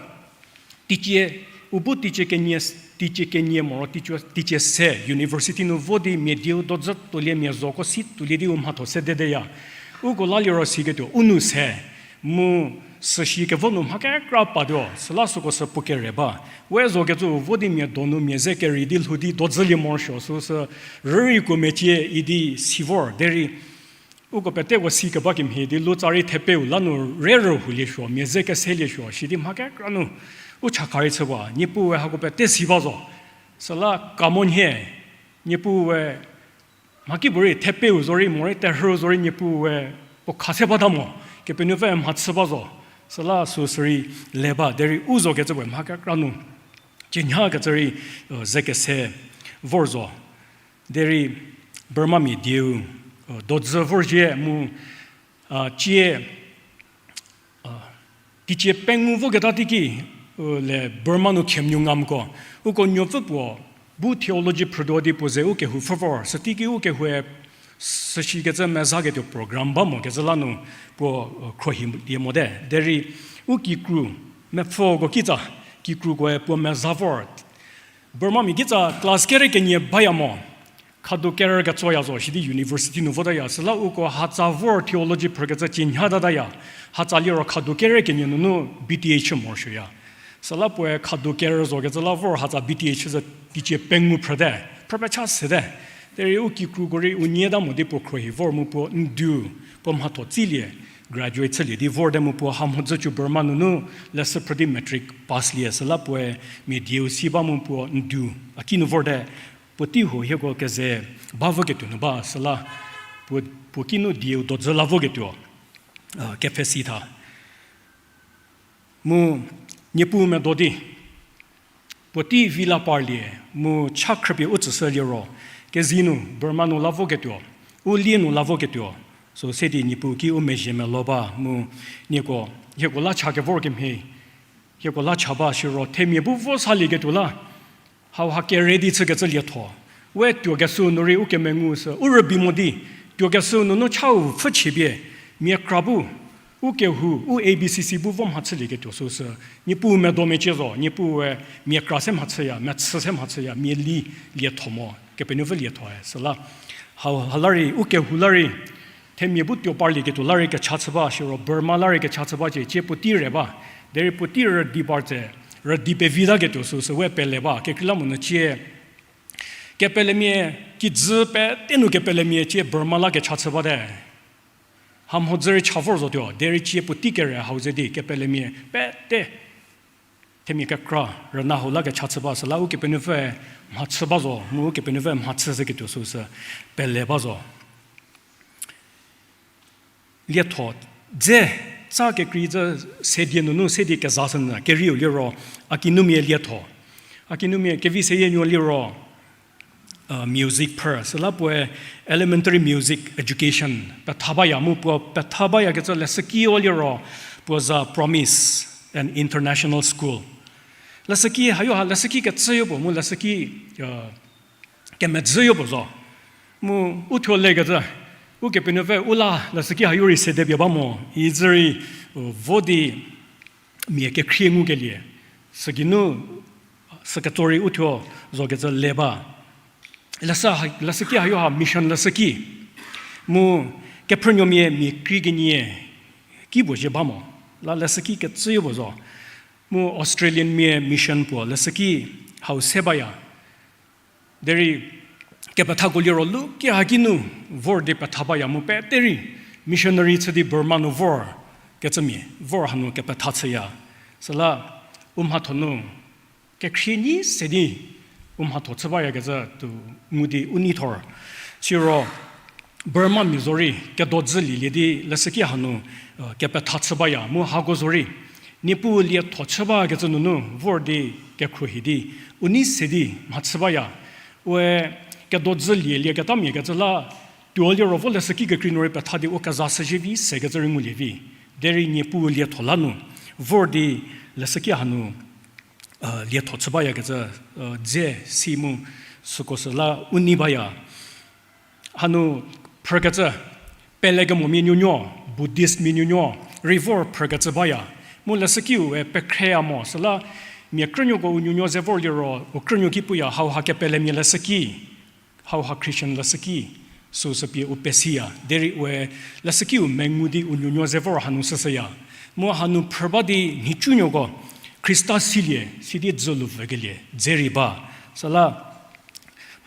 teicie, u bu teicie kenie, teicie kenie moro teicie, teicie se university nu vo di mia dieu dodzü tuolie mia zoko si tuolie di u mhatho sededeya. Uko la liro siketuo u nu se, mu süshi kevo nu mha kekra patuo, süla süko sü puo kere ba. We zokecü vo di mia donu mia ze kerei di lhou di dodzülie morosuo süsü, rürei kuo mecie idi si vor derei, uko peteko si keba kemhie di lutsa rei thepeu la nu re rühoulie suo, mia ze keselie suo sidi mha kekra nu u chakha rei chü ba, Niepuue hako pete si ba zo. Süla kamo nhie, Niepuue mhakipuorei thepeu zorei morei terhü zorei Niepuue puo kha se bata mo, Kepenuopfü mhachü ba zo. Süla süsü rei le ba derei u zokecü puoe mha kekra nu cienhakecü rei ze kese vor zo. Derei Burmamia dieu dodzü vorzhie mu, cie teicie pengou voketa teiki, le Burma nu khemnuo ngamko, uko nuopfü puo bu theology phrütuo di puo ze u kehou pfhü vor, süteiki u kehoue süshikecü mezaketuo program ba mokecü la nu puo khruohilie mote. Derei u kikru, mepfüko kitsa, kikrukoe puo meza vor, Burmamia kitsa class kere kenie baya mo, khadu kereketsoya zo sidi university nu votaya, süla uko hatsa vor theology phrükecü cienhyatataya, hatsa liro khadu kere kenie nunu B Th morosuoya. Süla puoe khadu kere zokecü la vor hatsa B Th ze teicie pengou phrüte, phrüpecha sete. Derei u kikruko rei u nieta mo di puo khruohi vor mu puo ndu, puo mhatho tsilie, graduate chülie di vorte mu puo hamhodzücü Burma nunu leshü phrü di matric pass lie, süla puoe mia dieu si ba mu puo ndu a kinu vorte, puotei huo hieko keze ba voketuo nu ba, süla puo, puo kinu dieu dodzü la voketuo kepfhesi tha. Mu Niepuu medo di puotei vi la parlie, mu cha khrüpie u tsüshü liro, kezi nu Burma nu la voketuo, u lie nu la voketuo, süu se di Niepuu ki u mezhie melo ba mu, nieko, hieko la cha kevor kemhie, hieko la cha ba siro themia bu vo salieketuo la, hauha kere di chükecü lietho, we tuokeshüu nu rei u kemengu sü u rübei mo di, tuokeshüu nunu chau pfhüchie pie, mia kra bu, u kehou, u A B C C bu vo mhachülieketuo süu sü, Niepuu medo mecie zo, Niepuue mia kra se mhachüya, mechü se mhachüya, mia li lietho mo, Kepenuopfü liethoe, süla, hau, ha la rei, u kehou la rei, themia bu tuo parlieketuo la rei kecha chü ba, siro Burma la rei kecha chü ba cie, cie puotei re ba, derei puotei rüdi par tse, rüdi pevitaketuo süu sü we pele ba, kekreilamonyü cie, kepelemia, kijü pete nu kepelemia cie Burma la kecha chü bate. Hamhodzü rei cha vor zotuo, derei cie puotei kere hau ze di kepelemia pete themia kekra rüna hau la kecha chü ba süla Ukepenuopfü mhachü ba zo, mu Ukepenuopfü mhachü zeketuo süu sü pele ba zo. Lietho dze tsa kekrei zhü sedie nunu se di kezashünyü kerieu liro, a kinumia lietho. A kinumia kevi seyie nuo liro, music phrü, süla puoe elementary music education petha baya mu puo petha bayakecü leshüki-o liro, puo za Promise, an international school. Leshüki hayo ha leshüki kecüyo puo mu leshüki kemedzüyo puo zo. Mu u thuo lekecü, Ukepenuopfü u la leshüki hayo rei sedepie ba mo, izü rei vo di mia kekhrie ngukelie, sügeinu, süketso rei u thuo zokecü le ba. Leshü ha, leshüki hayo ha mission leshüki. Mu kephrünuomia mia krie kenie ki puo zhie ba mo. La leshüki kecüyo puo zo. Mu Australian mia mission puo leshüki hau se baya. Derei kepethako liro luki haki nu vor di petha baya mu pete rei missionary chü di Burma nu vor kecümia, vor hanu kepetha chüya. Süla u mhatho nu kekhrie nyi se di u mhatho chü bayakecü tuo ngu di u nei thor. Siro Burma mia zo rei kedodzü lielie di leshüki hanu kepetha chü baya mu hako zo rei Niepuu lietho chü bakecü nunu vor di kekhruohi di u nei se di mhachü baya. Ue kedodzü lielie ketamia kecü la tuo liro vo leshüki kekrei nu rei petha di u keza shüzhie vi sekecü rei ngulie vi. Derei Niepuu lietho la nu vor di leshüki hanu lietho chü bayakecü dze si mu süko süla u nei baya. Hanu phrükecü, pelekemo mia nuonuo, Buddhist mia nuonuo rei vor phrükecü baya. Mu leshükiu we pekhreya mo süla mia krünuoko u nuonuo ze vor liro u krünuo ki puya hauha kepelemia leshüki, hauha Christian leshüki, süu sü pie u pesiya. Derei we leshükiu mengu di u nuonuo ze vor hanu süshüya. Mu hanu phrü ba di nhicunuoko Khrista silie sidi dzülu vükelie dze rei ba. Süla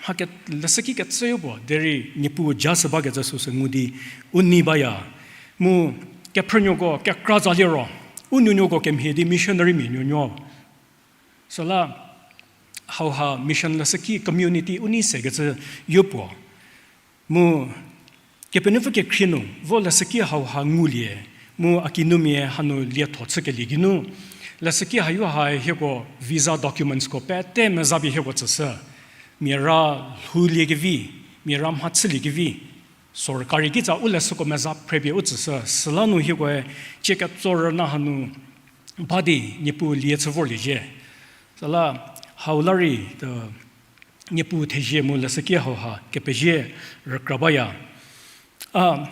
mha ke, leshüki kecüyo puo derei Niepuu ja shü bakecü süu sü ngu di u nei baya. Mu kephrünuoko kekra za liro u nuonuoko kemhie di missionary mia nuonuo. Süla hauha mission leshüki community u nei sekecü yopuo. Mu Kepenuopfü kekhrie nu vo leshüki hauha ngulie, mu a kinumia hanu lietho chükelie geinu leshüki hayo ha hieko visa documentsko pete meza pie hieko tsüshü. Mia ra lhoulie kevi, mia ra mhachülie kevi, sorkari kitsa u leshüko meza phre pie u tsüshü. Süla nu hiekoe cie ketso rüna hanu ba di Niepuu lie chü vorliecie. Süla hau la rei Niepuu thezie mu leshüki hauha kepezie rükra baya. A,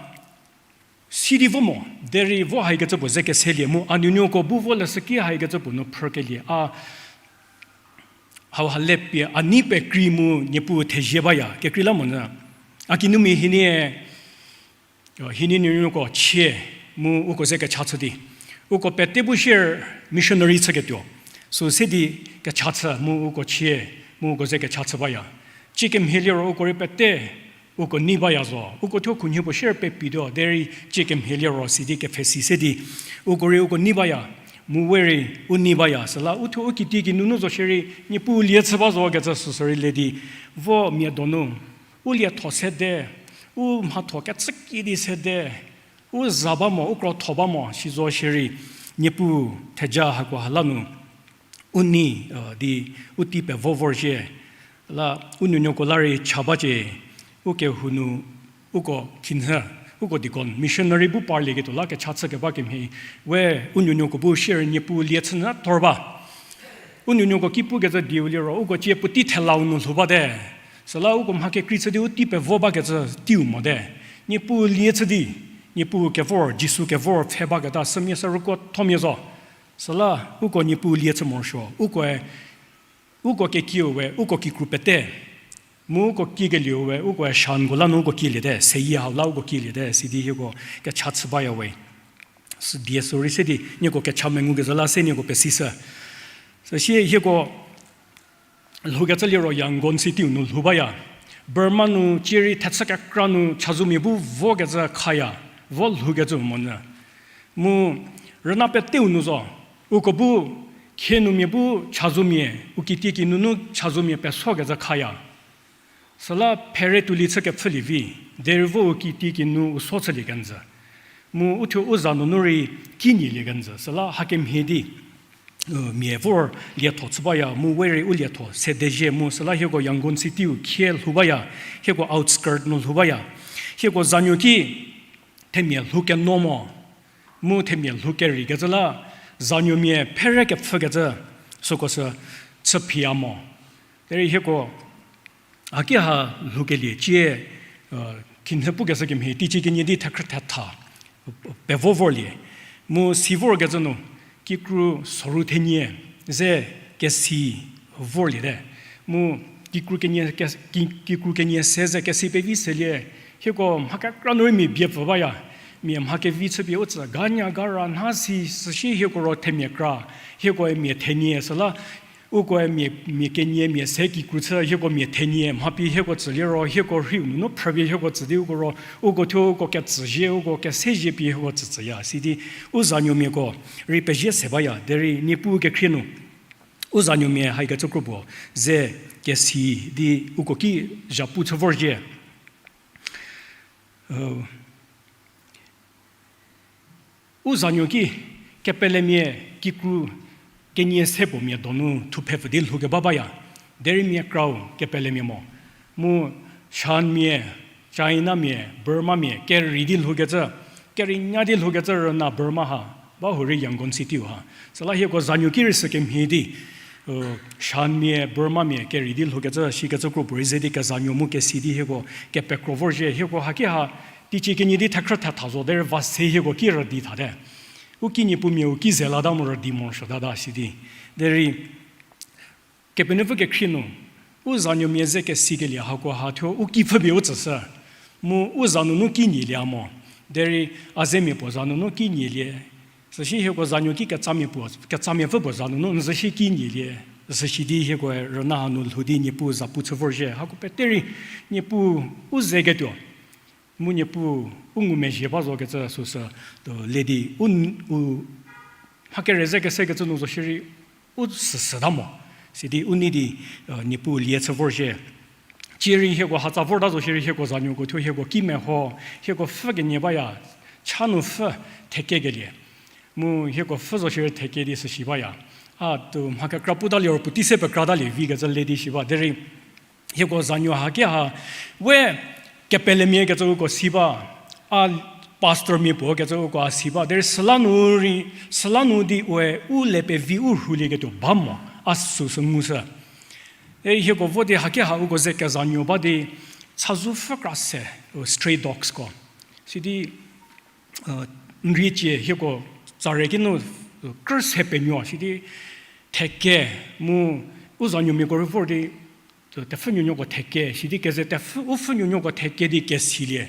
sidi vo mo, derei vo haikecü puo ze keselie mu a nuonuoko bu vo leshüki haikecü puo nu phrükelie a hauha lepie a nei pekrei mu Niepuu thezie baya, kekreilamonyü. A kinumia hienie, hienie nuonuoko chie mu uko ze kecha chü di. Uko pete bu share missionary chüketuo. Süu se di kecha chü mu uko chie mu uko ze kecha chü baya. Cie kemhie liro uko rei pete uko nei baya zo. Uko thuo khunhie puo share pepituo, derei cie kemhie liro sidi kepfhesi se di uko rei uko nei baya, mu we rei u nei baya. Süla u thuo u kitiekinu nu zo shierei Niepuu lie chü ba zo kecü süsü rei le di vo mia donu u lietho sede, u mhatho kecüki di sede, u za ba mo, u krotho ba mo, si zo shierei Niepuu theja hako ha la nu u nei di u tei pevo vorzhie. La u nuonuoko la rei cha bacie, u kehou nu uko khinhie, uko deacon, missionary bu parlieketuo la kecha chü keba kemhie, we u nuonuoko bu share Niepuu lie chü nyü thor ba. U nuonuoko ki pukecü dieu liro uko cie puotei thelau nu lhou bate. Süla uko mha kekrei chü di u tei pevo bakecü teiu mote. Niepuu lie chü di, Niepuu kevor, Jisu kevor pfhe baketa sümia sü rükuothomia zo. Süla uko Niepuu lie chü morosuo, ukoe, uko kekieu we uko kikru pete, mu uko kiekelieu we ukoe shanko la nu uko kieliete, seyie hau la uko kieliete, sidi hieko kecha chü baya we. Sü die sü rei se di nieko kecha mengukezha la se nieko pesishü. Süsie hieko lhoukecü liro Yangon city-u nu lhou baya. Burma nu cie rei thechü kekra nu chazoumia bu vokecü khaya, vo lhoukecü monyü. Mu rüna peteu nu zo, uko bu, khie numia bu chazoumia, u kitieki nunu chazoumia pesokecü khaya. Süla phere tuolie chü kepfhülie vi, derei vo u kitieki nu u so chülie kenjü. Mu uthuo u za nunu rei kinyilie kenjü. Süla hakemhie di mia vor lietho chü baya, mu we rei u lietho sedezhie mu süla hieko Yangon city-u khie lhou baya, hieko outskirt nu lhou baya. Hieko zanuo ki themia lhou keno mo, mu themia lhou kerei kecü la, zanuomia phere kepfhükecü, süko sü chüphiya mo. Derei hieko haki ha lhoukelie cie, khinhie pukeshü kemhie teicie kenie di thekhrü thetha pevo vorlie. Mu si vorkecü nu, kikru soru thenie ze kesi vorliete. Mu kikru kenie ke-, ki-, kikru kenie se ze kesi pevi selie, hieko mha kekra nu rei mia bie pfü baya. mia mha kevi chüpie u tsü, ganya gara nha si, süsie hieko ro themia kra, hiekoe mia thenie süla, ukoe mia, mia kenie mia se kikru chü, hieko mia thenie mha pie hieko tsü liro, hieko rhiu nunu phrüpie hieko tsü di uko ro, uko thuo uko ketsüzie, uko kesezhie pie hieko tsütsüya. Sidi u zanuomiako rei pezie se baya, derei Niepuu kekhrie nu u zanuomia haikecü kro puo ze kesi di uko ki zhapu chü vorzhie. U zanuo ki kepelemia kikru kenie se puo mia donu thupfhepfü di lhoukeba baya. Derei mia krau kepelemia mo. Mu Shanmia, Chinamia, Burmamia kerei di lhoukecü, kerei nya di lhoukecü rüna Burma ha, ba hurei Yangon city-u ha. Süla hieko zanuo ki rei sükemhie di, Shanmia, Burmamia kerei di lhoukecü, shikecü kro puorei ze di kezanuo mu kesi di hieko kepekro vorzhie, hieko haki ha, teicie kenie di thekhrü thetha zo derei va se hieko ki rüdi thate. U ki Niepuumia u ki ze lata mu rüdi morosuotata sidi. Derei Kepenuopfü kekhrie nu u zanuomia ze kesikelie hakoha thuo u ki pfhüpie u tsüshü. Mu u za nunu ki nielie mo. Derei a zemia puo za nunu ki nielie. Süsie hieko zanuo ki ketsamia puo, ketsamia-u puo za nunu n zhüshie ki nielie. Süsie di hiekoe rüna hanu lhou di Niepuu zapu chü vorzhie. Hako pete rei Niepuu u zeketuo. Mu Niepuu u ngumezhie ba zokecü süsü, le di u, u mha kere ze kesekecü nu zo shierei u süsüta mo. Sidi u nei di Niepuu lie chü vorzhie. Cierei hieko hatsa vorta zo shierei hieko zanuoko thuo hieko ki meho, hieko pfhü kenie baya, cha nu pfhü thekekelie. Mu hieko pfhü zo shierei theke di süsi baya. A tuo mha kekra puta liro puotei se pekratalie vikecü le di si ba. Derei hieko zanuo haki ha, we kepelemia kecü uko si ba, a pastormia puo kecü uko a si ba. Derei süla nu rei, süla nu di we u le pevi u rhulieketuo ba mo, a süsü ngushü. E hieko vo di haki ha uko ze kezanuo ba di, chazou pfhü kra se, stray dogsko. Sidi n riecie hieko tsare ki nu krü se penuo sidi theke mu u zanuomiako rei vor di tepfhü nuonuoko theke sidi keze tepfhü, u pfhü nuonuoko theke di kesilie.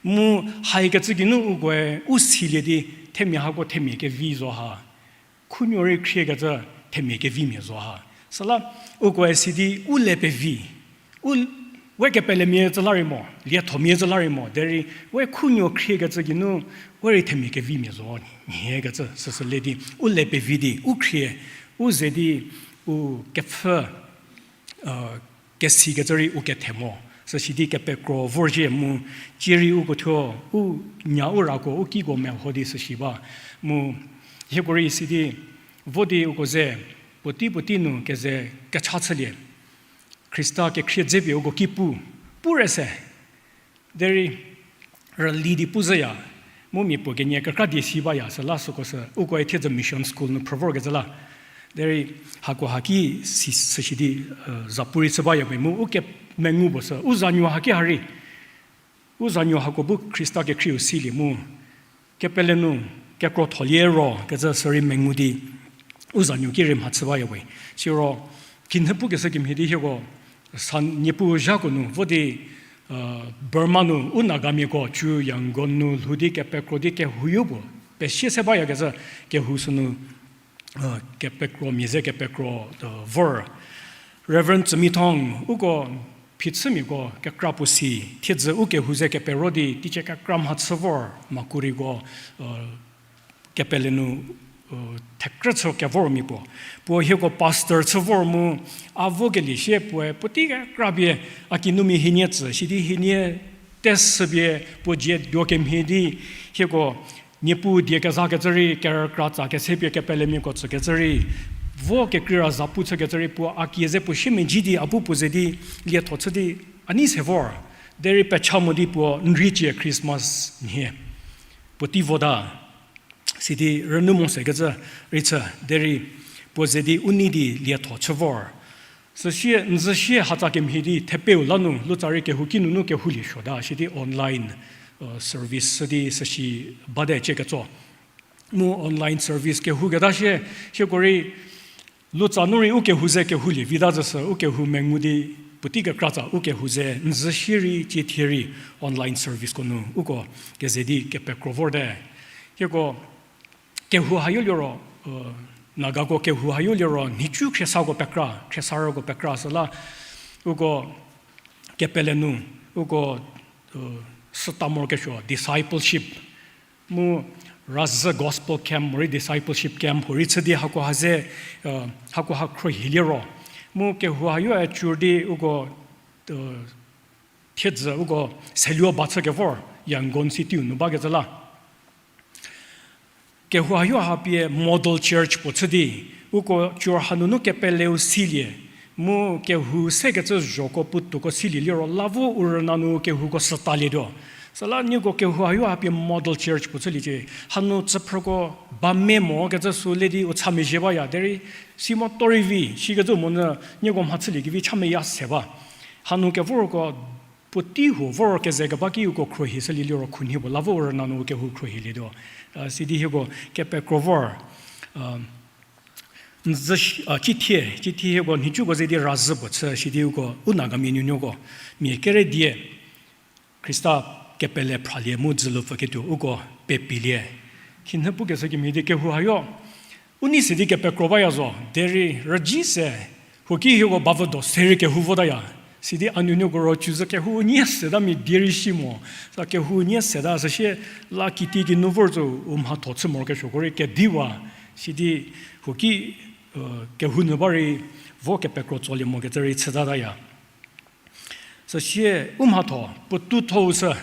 Mu haikecü geinu ukoe u silie di themia hako themia kevi zo ha. Khunuo rei khriekecü themia kevimia zo ha. Süla ukoe sidi u le pevi, u, we kepelemia tsü la rei mo, liethomia tsü la rei mo, derei we khunuo khriekecü geinu we rei themia kevimia zo, nhiekecü süsü le di u le pevi di u khrie, u ze di u kepfhü kesikecü rei u kethe mo. Süsi di kepekro vorzhie mu, cierei uko thuo u nya u rako u kiko meho di süsi ba. Mu hieko rei sidi vo di uko ze puotei puotei nu keze kecha chülie. Khrista kekhrie dzepie uko ki pu, pu re se. Derei rüli di pu zhüya, mu mia puo kenie kekra die si baya süla süko sü ukoe thiedzü mission school nu phrü vorkecü la. Derei hako haki si, süsi di zapu rei chü baya we mu u kemengu puo sü u zanuo haki ha rei. U zanuo hako bu Khrista kekhrieu silie mu kepele nu kekrotholie ro kecü sü rei mengu di u zanuo ki rei mhachü baya we. Siro kinhie pukeshü kemhie di hieko sa Niepuu zhako nu vo di Burma nu u Nagamiako cü Yangon nu lhou di kepekro di kehouyo puo pesie se bayakecü kehou sünu kepekromia ze kepekro vor. Reverend Tsümithong uko phichümiako kekra puo si thiedzü u kehou ze kepero di teicie kekra mhachü vor Makuriko kepele nu thekrü chü kevormia puo. Puo hieko pastor chü vor mu a vokelie sie puoe puotei kekra pie a kinumia hienie tsü sidi hienie tesüpie puo dzie duo kemhie di hieko Niepuu die kezakecü rei kerükra tsa kese pie kepelemiako tsükecü rei vo kekreira zapu chükecü rei puo a kie ze puo siemedzi di a bu puo ze di lietho chü di a nei se vor. Derei pecha mo di puo n riecie Christmas nhie puotei vota. Sidi rünou mo sekecü rei chü derei puo ze di u nei di lietho chü vor. Süsie n zhüsie hatsa kemhie di thepeu la nu lutsa rei kehouki nunu kehoulie suota sidi online service sidi süsi bate cie ketso. Mu online service kehouketa sie, hieko rei lutsa nu rei u kehou ze kehoulie vita zhüsü u kehou mengu di Puotei kekratsa u kehou ze n zü shierei cie thie rei online serviceko nu uko keze di kepekro vorte. Hieko kehou hayo liro, Nagako kehou hayo liro nhicu khriesako pekra, khriesarüko pekra süla uko kepele nu uko süta morokesuo discipleship mu razhü gospel camp morei discipleship camp huorei chü di hakoha ze, hakoha khruohi liro mu kehou hayo a cur di uko thiedzü uko seluo ba chü kevor Yangon city-u nu bakecü la kehou hayo ha pie model church puo chü di uko cur hanunu kepeleu silie mu kehou sekecü zhoko puotuoko silie liro la vo u rüna nu kehouko sütalietuo. Süla nieko kehou hayo ha pie model church puo chüliecie. Hanu tsüphrüko ba me mokecü sü le di u cha mezhie baya derei si mo torei vi shikecü monyü nieko mha chüliekevi cha meya se ba. Hanu kevorko puotei huo vor keze keba ki uko khruohi shülie liro khunhie puo la vo u rüna nu kehou khruohilietuo. Sidi hieko kepekro vor n zü, cithie, cithie hieko nhicuko ze di razhü puo chü sidi uko u Nagamia nuonuoko mia kere die Khrista kepele phralie mu dzülu pfüketuo uko pepilie. Khinhie pukeshü kemhie di kehou hayo u nei se di kepekro baya zo derei rüji se huoki hieko bavüdo se rei kehou votaya. Sidi a nuonuoko ro cüzü kehou nie seta mia die rei si mo. Sa kehou nie seta süsie la kitiekinu vor zo u mhatho chü morokesuoko rei kediwa. Sidi huoki kehou nu ba rei vo kepekro tsolie mokecü rei chütataya. Süsie u mhatho puotou thou sü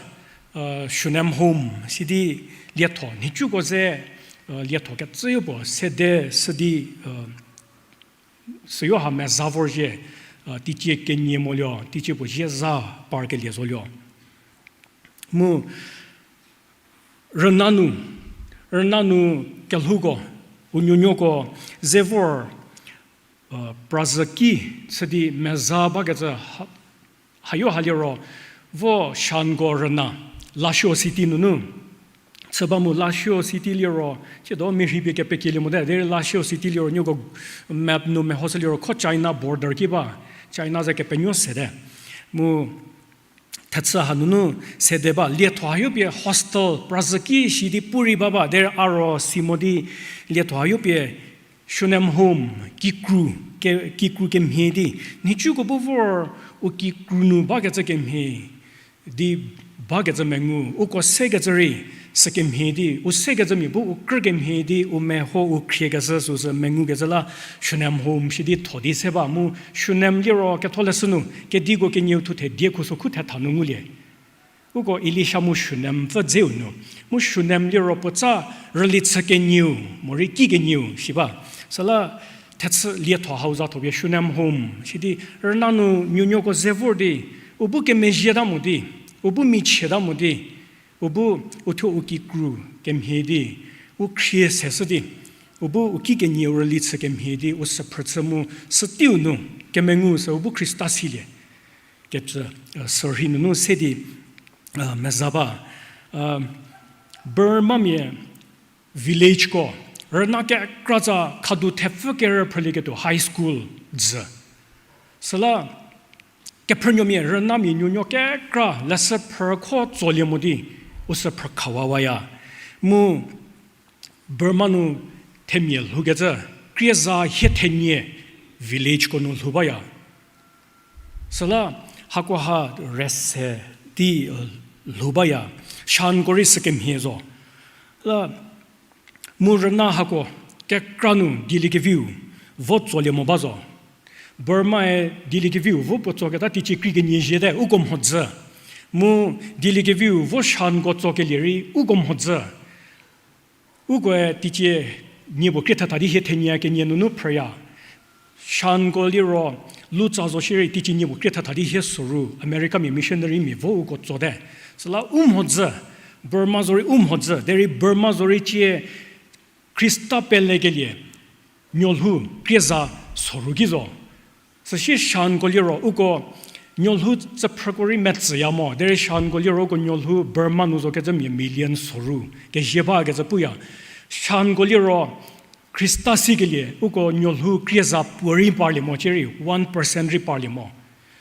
Shunem Home sidi lietho nhicuko ze lietho kecüyo puo sede sidi süyo ha meza vorzhie, teicie kenie moluo, teicie puo zie za parkelie zoluo. Mu rüna nu, rüna nu kelhouko, u nuonuoko ze vor prazü ki chü di meza bakecü hayo ha liro vo Shango rüna, Lashio city nunu chü ba mu Lashio city liro, tsiedo mirhi pie kepekelie mote derei Lashio city liro nieko map nu mehoshü liro kho China border ki ba, China ze kepenuo sete. Mu thechü hanunu sede ba lietho hayo pie hostel prazü ki shi di pu rei ba ba derei a ro si mo di lietho hayo pie Shunem Home kikru, kikru kemhie di nhicuko bu vor u kikru nu bakecü kemhie di bakecü mengu uko sekecü rei sükemhie di u sekecümia bu u krü kemhie di u meho u khriekeshü süsü mengukecü la Shunem Home shi di tho di se ba mu Shunem liro ketholeshü nu kediko kenieu thuthe die khuso khu thetha nu ngulie. Uko Elisha mu Shunem pfü dzeu nu. Mu Shunem liro puotsa rüli chü kenieu morei ki kenieu shi ba. Süla thechü lietho hau za tho pie Shunem Home shi di rüna nu nuonuoko ze vor di u bu kemezhieta mo di, u bu michieta mo di, u bu uthuo u kikru kemhie di u khrie seshü di u bu u ki kenieu rüli chü kemhie di u süphrü chü mu süteiu nu kemengu sü u bu Khrista silie kecü sürhei nunu se di meza ba. Burmamia villageko rüna kekratsa khadu thepfü kerü phrülieketuo high school jü. Süla kephrünuomia rünamia nuonuo kekra leshü phrükho tsolie mo di u sü phrükha wawaya. Mu Burma nu themia lhoukecü krieza hie thenie villageko nu lhou baya. Süla hakoha rese di lhou baya, Shanko rei sükemhie zo. La mu rüna hako kekra nu dieliekeviu vo tsolie mo ba zo. Burmae dieliekeviu vo puo tsoketa teicie krie kenie ziete uko mhodzü. Mu dieliekeviu vo Shanko tsokelie rei uko mhodzü. Ukoe teicie nie puo krie thetha di hie thenie kenie nunu phrüya. Shanko liro lutsa zo shierei teicie nie puo krie thetha di hie soru Americamia missionarymia vo uko tsote. Süla u mhodzü, Burma zorei u mhodzü derei Burma zorei cie Khrista pelekelie nuolhou krieza soru ki zo. Süsie Shanko liro uko nuolhou tsüphrüko rei metsüya mo derei Shanko liro uko nuolhou Burma nu zokecümia million soru kezie bakecü puya. Shanko liro Khrista sikelie uko nuolhou krieza puorei parlie mo, cierei one percent rei parlie mo.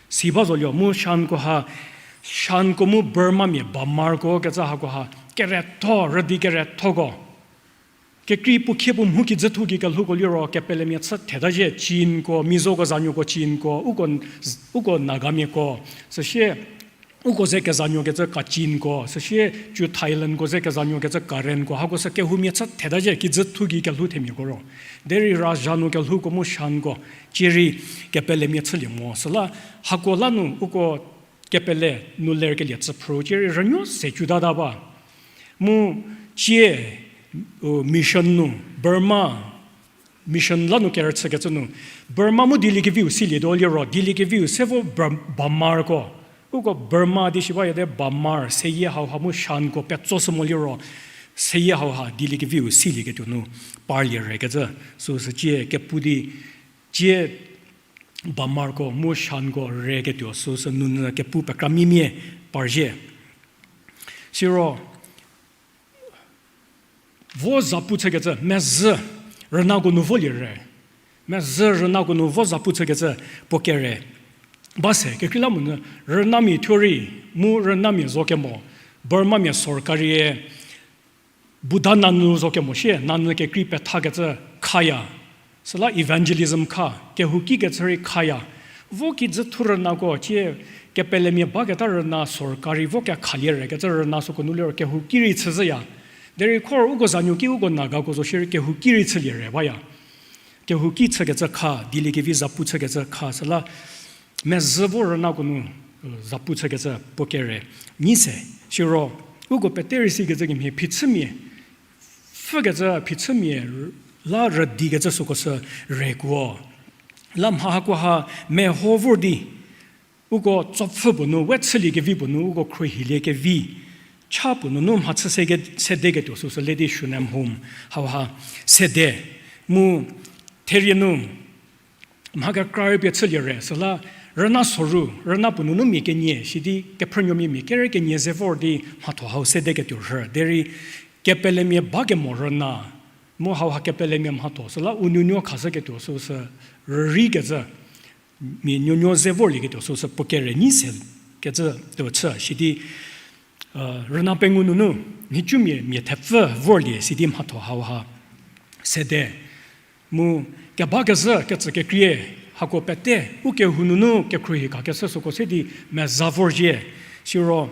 Si ba zolie mu Shanko ha, Shanko mu Burmamia Bamarko kecü hakoha, keretho, rüdi kerethoko. Kekrei puo khie puo mhu kijü thu ki kelhouko liro, kepelemia chü theta zhie Chinko, Mizoko zanuoko Chinko, uko, uko Nagamiako, süsie, uko ze kezanuo kecü Kachinko, süsie Chu Thailandko ze kezanuo kecü Karenko, hako sü kehoumia chü theta zhie kijü thu ki kelhou themiako ro. Derei Raja nu kelhouko mu Shanko, cierei kepelemia chülie mo. Süla hako la nu uko kepele nu lerkelie tsüphrü cierei rünuo se cü tata ba. Mu cie, u, mission nu, Burma, mission la nu kerüchükecü nu, Burma mu dieliekeviu silie do liro, dieliekeviu se vo Bur-, Bamarko. Uko Burma di shi bayate Bamar, seyie hauha mu Shanko petso sü mo liro, seyie hauha dieliekeviu silieketuo nu parlie rekecü. Süsü cie kepu di, cie Bamarko mu Shanko reketuo süsü nunyü kepu pekramimia parzhie. Siro, vo zapu chükecü, mezhü rünako nu volie re. Mezhü rünako nu vo zapu chükecü puo kere. Ba se, kekreilamonyü rünamia thuo rei, mu rünamia zo kemo, Burmamia sorkarie, Buddha nanyü zo kemo shie, nanyü kekrei pethakecü khaya. Süla evangelism kha, kehouki kecü rei khaya. Vo kijü thu rünako, cie kepelemia baketa rüna sorkari vo kekhalie rekecü rüna süko nu liro kehouki rei chüzhüya. Derei khor uko zanuo ki uko Nagako zo shierei kehouki rei chülie re baya. Kehouki chükecü kha, dieliekevi zapu chükecü kha, süla mezhü vo rünako nu, zapu chükecü puo kere. Nyi se, siro, uko pete rei sikecü kemhie phichümia, pfhükecü phichümia la rüdikecü süko sü rekuo. La mha hakoha meho vor di, uko tsopfhü puo nu, we chüliekevi puo nu, uko khruohiliekevi cha puo nunu mhachü sede, sedeketuo süsü le di Shunem Home hauha sede. Mu therie nu mha kekra rei pie chülie re, süla rüna soru, rüna puo nunu mia kenie, sidi kephrünuomia mia kere kenie ze vor di mhatho hau sedeketuo rhü. Derei kepelemia bakemo rüna, mu hauha kepelemia mhatho, süla u nuonuo khashüketuo süsü rüreikecü, mia nuonuo ze vorlieketuo süsü puo kere nyi se kecü tuo chü, sidi rüna pengou nunu, nhicumia mia thepfü vorlie sidi mhatho hauha sede. Mu kebakezhü kecü kekrie, hako pete, u kehou nunu kekhruohi khakeshü süko se di meza vorzhie. Siro,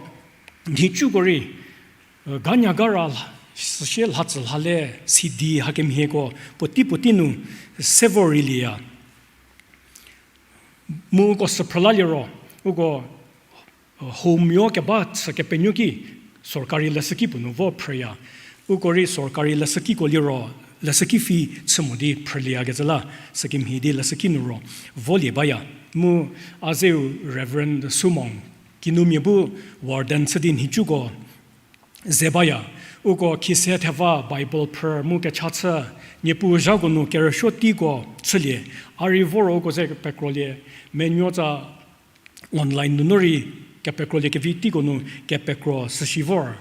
nhicuko rei, ganyagara, süsie lhatsü lhale, sidi hakemhieko, puotei puotei nu, se vor reilieya. Mu uko süphrü laliro, uko, homeyo keba chü kepenuo ki, sorkari leshüki puo nu vo phrüya. Uko rei sorkari leshükiko liro, leshüki fee chü mo di phrülieyakecü la, sükemhie di leshüki nu ro, volie baya. Mu a zeu Reverend Sumong, kinumia bu warden chü di nhicuko, ze baya, uko khise theva Bible phrü mu kecha chü, Niepuu zhako nu kerüsuo teiko chülie, a rei voro uko ze kepekrolie, menuotsa online nunu rei kepekrolie kevi teiko nu kepekro süsi vor.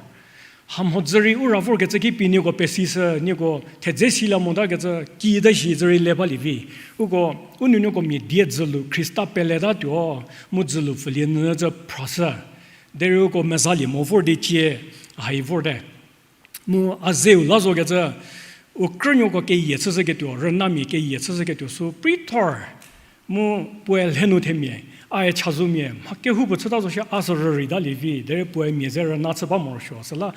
Hamhodzü rei u ra vorkecü ki pie nieko pesishü, nieko thedze silie motakecü kiüta shi zü rei le balie vi. Uko, u nuonuoko mia die dzülu Khrista peletatuo, mu dzülu pfülie nyü zü phrashü. Derei uko mezalie mo vor di cie, hai vorte. Mu a zeu la zokecü, u krünuoko keyie chüshüketuo, rünamia keyie chüshüketuo sü preithor. Mu puoe lhe nu themia, a-e chazumia, mha kehoupuo chüta zo shie a sü rüreitalie vi, derei puoe mia ze rüna chü ba morosuo. Süla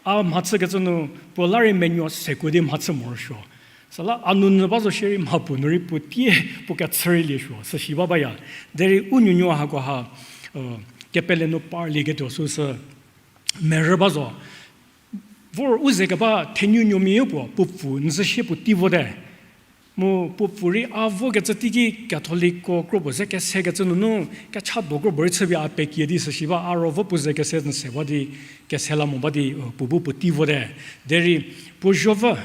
a mhachükecü nu, puo la rei menuo sekuo di mhachü morosuo. Süla a nunyü ba zo shierei mhapuo nu rei puo tie puo kechü rei liesuo, süsi ba baya. Derei u nuonuo hakoha, kepele nu parlieketuo süsü merü ba zo. Vor u ze keba thenunuomia puo, puo pfü nzü shie puo tei vote. Mu puo pfü rei a vokecü teiki Catholicko kropuo ze kesekecü nunu, kecha do kropuo rei chüpie a pekie di süsi ba, a ro vo puo ze kese n se ba di, kese la mo ba di, puo bu puo tei vote. Derei puo zuopfü,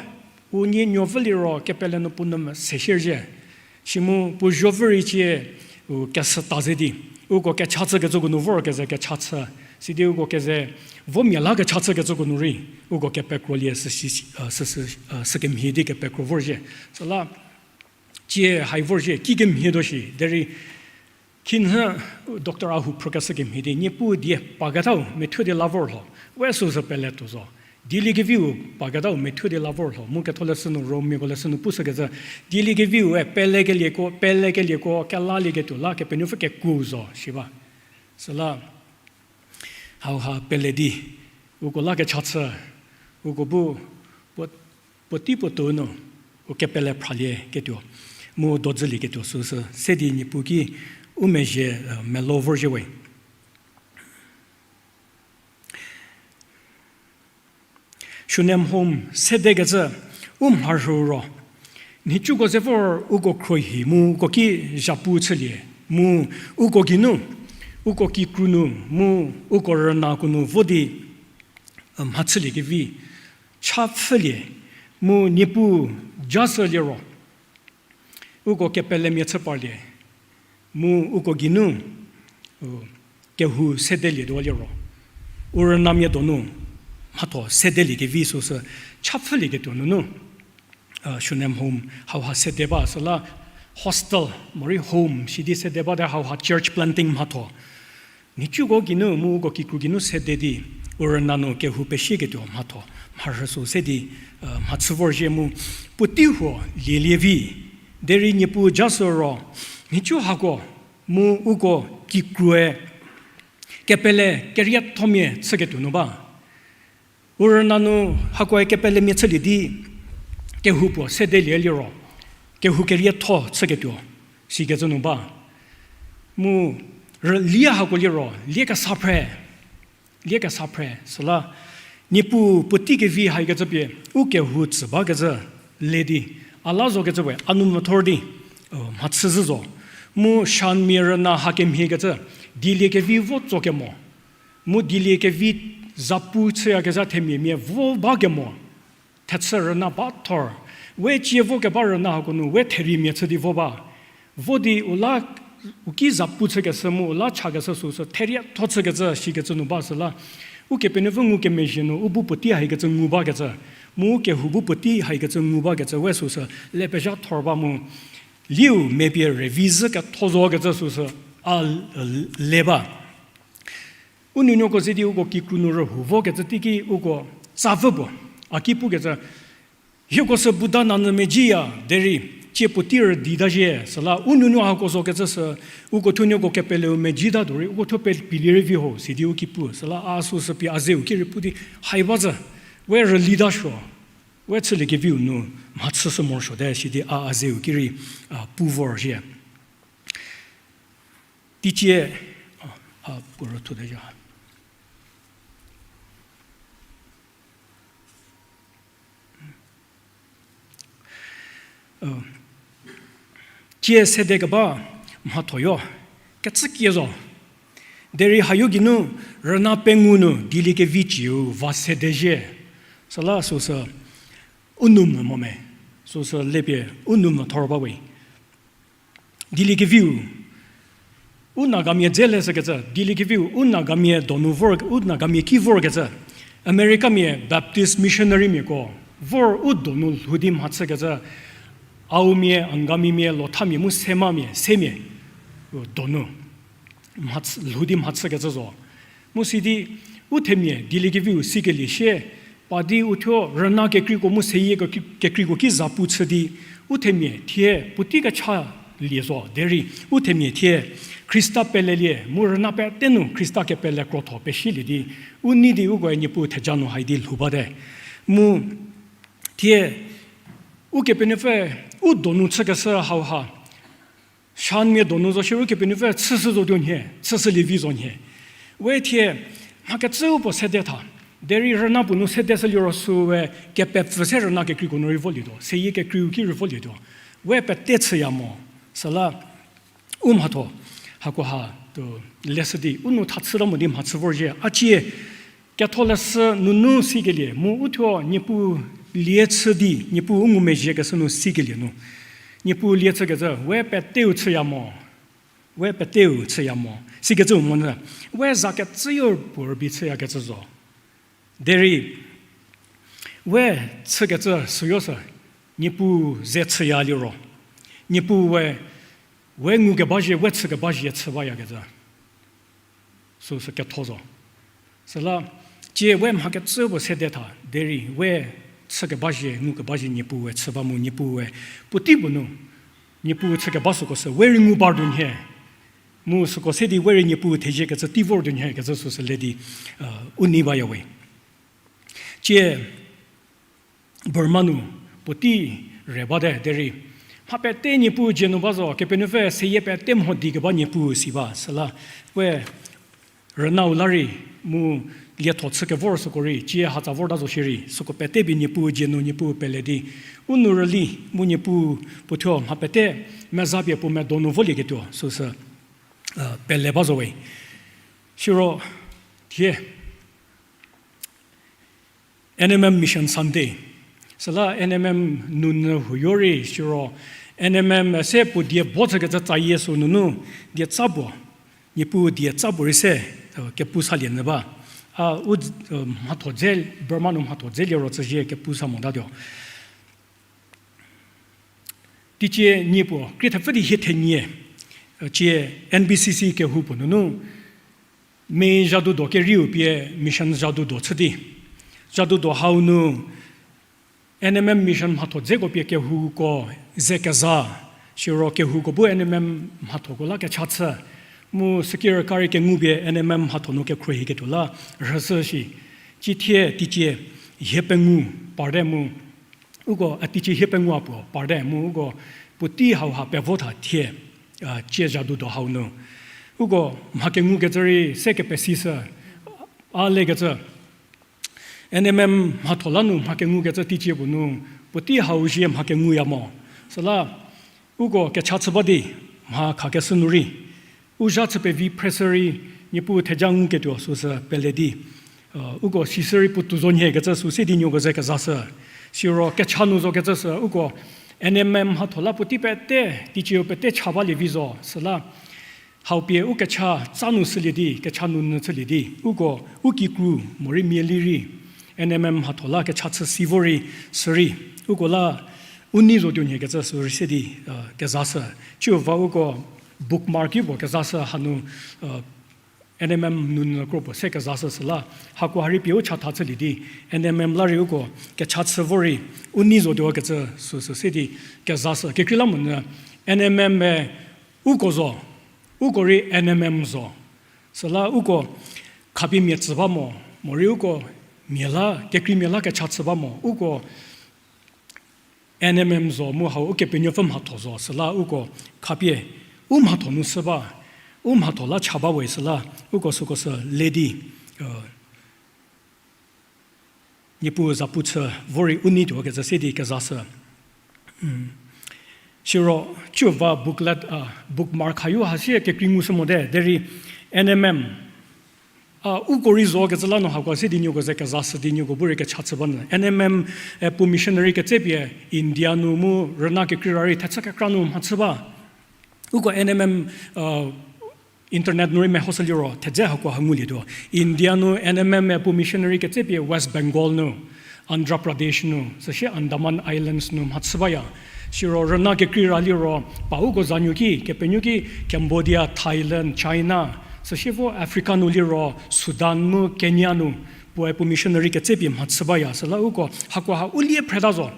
u nie nuopfü liro kepele nu puo nu mese shierzhie. Simu puo zuopfü rei cie, u kesüta ze di, uko kecha chükecüko nu vor keze kecha chü. Sidi uko keze, vomia la kecha chükecüko nu rei, uko kepekrolie süsi, sükemhie di kepekro vorzhie. Süla, cie hai vorzhie, kikemhie tuo shi, derei Khinhü Doctor Ahu phrükeshü kemhie di, Niepuu die paketau methuo di la vorlho, we süsü peletuo zo. Dieliekeviu paketau methuo di la vorlho, mu Ketholeshü nu, Rommiako leshü nu pushükecü, dieliekeviu-e pelekelieko, pelekelieko, kelalieketuo la Kepenuopfü kekuo zo, shi ba. Süla, hauha pele di, uko la kecha chü, uko bu, puo, puotei puotou nu, u kepele phralieketuo, mu dodzülieketuo süsü, se di Niepuu ki u mezhie, eh, melo vorzhie we. Shunem Home sedekecü u mharhü ro, nhicuko ze vor uko khruohi mu uko ki zhapu chülie, mu uko geinu, uko kikru nu, mu uko rünako nu vo di, mhachüliekevi cha pfhülie, mu Niepuu jashü liro, uko kepelemia chü parlie, mu uko geinu, u, kehou sedelietuo liro, u rünamia donu mhatho sedeliekevi süsü cha pfhülieketuo nunu, Shunem Home hauha sede ba süla hostel morei home sidi sede bate hauha church planting mhatho. Nhicuko geinu mu uko kikru geinu sede di, u rüna nu kehou pesieketuo mhatho, mharhü sü se di, mhachü vorzhie mu, puotei huo lielie vi, derei Niepuu jashü ro, nhicu hako, mu uko kikrue, kepele keriethomia chüketuo nu ba. U rüna nu hakoe kepelemia chülie di, kehou puo sedelie liro, kehou kerietho chüketuo, sikecü nu ba. Mu rülie hako liro, lie kesa phre, lie kesa phre, süla, Niepuu puotei kevi haikecü pie, u kehou tsü bakecü, le di, a la zokecü we, a nu mvüthor di, mhachü zhü zo. Mu Shanmia rüna hakemhiekecü, dieliekevi vo tso kemo. Mu dieliekevi zapu chüyakezha themiamia vo ba kemo. Thechü rüna ba thor. We cie vo keba rüna hako nu, we theriemia chü di vo ba. Vo di u la, u ki zapu chükeshü mu u la chakeshü süsü, therietho chükecü, sikecü nu ba süla. Ukepenuopfü ngukemezhie nu, u bu puotei haikecü ngu bakecü. Mu u kehou bu puotei haikecü ngu bakecü, we süsü, le pezha thor ba mu. Liu mepie revi zhü ketho zokecü süsü, a, le ba. U nuonuoko ze di uko kikru nu rühou vokecü teiki uko tsavü puo. A ki pukecü, hieko sü Buddha nanyü medziya, derei, cie puotei rüdi ta zhie, süla u nuonuo hako zokecü sü, uko thuonuoko kepeleu medzita tuo rei, uko thuo pe pilie rei vi ho, sidi u ki pu, süla a süsü pie a zeu ki rei pu di, hai ba zhü, we rüli ta suo, we chüliekeviu nu, mhachüshü morosuote, sidi a a zeu ki rei, a, pu vorzhie. Teicie, a, a, puo rüthu de ja. Cie sede keba mhathoyo, kecükie zo. Derei hayo geinu rüna pengou nu dieliekevi cieu va sede zhie. Süla süsü u nou mo me. Süsü lepie u nou thor ba we. Dieliekeviu, u Nagamia dze leshükecü, dieliekeviu, u Nagamia donu vor, u Nagamia ki vorkecü, Americamia Baptist missionarymiako vor u donu lhou di mhachükecü, Aomia, Angamimia, Lothamia, mu Semamia, Semia, u donu mhachü, lhou di mhachükecü zo. Mu sidi, u themia dieliekeviu sikelie sie, pa di u thuo rüna kekreiko mu seyie kekreiko ki zapu chü di, u themia thie puotei kecha lie zo derei, u themia thie Khrista pelelie mu rüna pete nu Khrista kepele krotho pesielie di, u nei di ukoe Niepuu theja nu hai di lhou bate. Mu thie Ukepenuopfü u donu chükeshü hauha Shanmia donu zo shierei Ukepenuopfü chüshü zotuo nhie, chüshülie vi zo nhie. We thie, mha kecüu puo sede tha. Derei rüna puo nu sedeshü liro süe kepepfü se rüna kekreiko nu rei volietuo, seyie kekreiu ki rei volietuo. We pete chüya mo, süla u mhatho, hakoha, to, leshü di, u nou tha chüta mo di mhachü vorzhie, a cie, Ketholeshü nunu sikelie, mu u thuo Niepuu lie chü di, Niepuu u ngumezhiekeshü nu sikelie nu. Niepuu lie chükecü, we peteu chüya mo, we peteu chüya mo, sikecüu monyü, we za kecüyo puo rübei chüyakecü zo. Derei, we chükecü süyo sü, Niepuu ze chüya liro. Niepuu we we ngukeba zhie, we chükeba zhie chü bayakecü. Süsü ketho zo. Süla, tsie we mha kecü puo sede tha, derei we chükeba zhie, ngukeba zhie Niepuu we chü ba mu Niepuu we puotei puo nu, Niepuu chükeba süko sü we rei ngu par tuo nhie. Mu süko se di we rei Niepuu thezie kecü tei vor tuo nhie kecü süsü le di, u nei bayawe. Tsie Burma nu puotei re bate derei, mha pete Niepuu dzie nu ba zo, Kepenuopfü seyie pete mho di keba Niepuu si ba, süla we rünau la rei mu lietho chü kevor süko rei, tsie hatsa vorta zo shierei, süko pete pie Niepuu dzie nu Niepuu pele di, u nou rüli mu Niepuu puo thuo mha pete meza pie puo medo nu volieketuo süsü pele ba zo we. Siro, thie N M M Mission Sunday. Süla N M M nunyü huoyo rei siro, N M M se puo die bo chükecü tsayie sü nunu, die tsa puo, Niepuu die tsa puo rei se kepu salie nyü ba. A u, mhatho dze, Burma nu mhatho dze liro tsüzie kepu sa motatuo. Teicie nie puo krie thepfü di hie thenie, tsie N B C C kehou puo nunu, mei zhadudo kerieu pie mission zhadudo chü di. Zhadudo hau nu N M M mission mhatho dzeko pie kehouko ze keza, siro kehouko bu N M M mhathoko la kecha chü. Mu sükirüka rei kengu pie N M M mhatho nu kekhruohiketuo la rhüshü shi. Cithie teicie hie pengou parte mu uko, a teicie hie pengou a puo parte mu uko puotei hauha pevo tha thie, tsie zhadudo hau nu. Uko mha kengukecü rei se kepesishü, a lekecü N M M mhatho la nu mha kengukecü teicie puo nu, puotei hau zie mha kenguya mo. Süla uko kecha chü ba di, mha khakeshü nu rei u zha chü pevi phreshü rei, Niepuu theja nguketuo süsü pele di, uko sishü rei puotou zo nhie kecü sü se di nieko ze kezashü. Siro kecha nu zo kecü sü uko N M M mhatho la puotei pete, teicieu pete cha balie vi zo, süla hau pie u kecha tsa nu shülie di, kecha nunyü chülie di, uko u kikru morei mia lirei N M M mhatho la kecha chü si vo rei, sürei uko la u nei zotuo nhie kecü sü rei se di kezashü. Ciu va uko bookmark ki puo kezashü hanu, N M M nunyü kro puo se kezashü süla, hakoha rei pie u chatha chülie di, N M M la rei uko kecha chü vo rei u nei zotuo kecü süsü se di kezashü. Kekreilamonyü N M M-e uko zo, uko rei N M M zo. Süla uko khapie mia tsü ba mo, morei uko mia la, kekreimia la kecha chü ba mo, uko N M M zo mu hau Ukepenuopfü mhatho zo, süla uko khapie u mhatho nu shü ba, u mhatho la cha ba we süla, uko süko sü le di, Niepuu zapu chü vo rei u neituo kecü se di kezashü. Siro, ciu va booklet, bookmark hayo ha sie kekrei ngushü mote, derei N M M a uko rei zo kecü la nu hakoha se di nieko ze kezashü di nieko bu rei kecha chü ba nyü. N M M, e, puo missionary ketsepie India nu mu rüna kekreira rei thechü kekra nu mhachü ba. Uko N M M, e, internet nu rei mehoshü liro thedze hakoha ngulietuo. India nu N M M-e puo missionary ketsepie West Bengal nu, Andhra Pradesh nu, süsie Andaman Islands nu mhachü baya. Siro rüna kekreira liro pa uko zanuo ki, kepenuo ki Cambodia, Thailand, China, süsie vo Africa nu liro Sudan mu Kenya nu, puoe puo missionary ketsepie mhachü baya. Süla uko hakoha u lie phreta zo.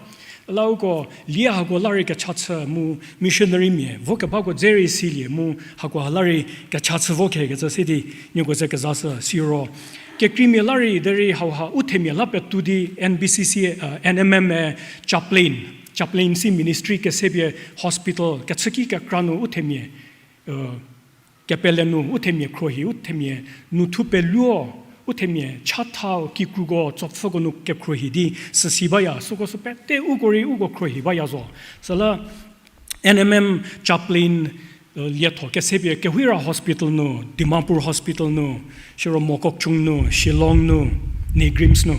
La uko lie hako la rei kecha chü mu missionarymia vo kebako dze rei silie mu hakoha la rei kecha chü vo khe kecü se di nieko ze kezashü siro. Kekreimia la rei derei hauha u themia la petou di N B C C, e, N M M, e, chaplain, chaplaincy ministry kesepie hospital kechüki kekra nu u themia, e, kepele nu u themia khruohi, u themia nu thu peluo, u themia chathau kikruko tsopfüko nu kekhruohi di süsi baya, süko sü pete uko rei uko khruohi baya zo. Süla N M M chaplain, e, lietho kesepie Kewhira Hospital nu, Dimapur Hospital nu, siro Mokokchung nu, Shillong nu, NEIGRIHMS nu,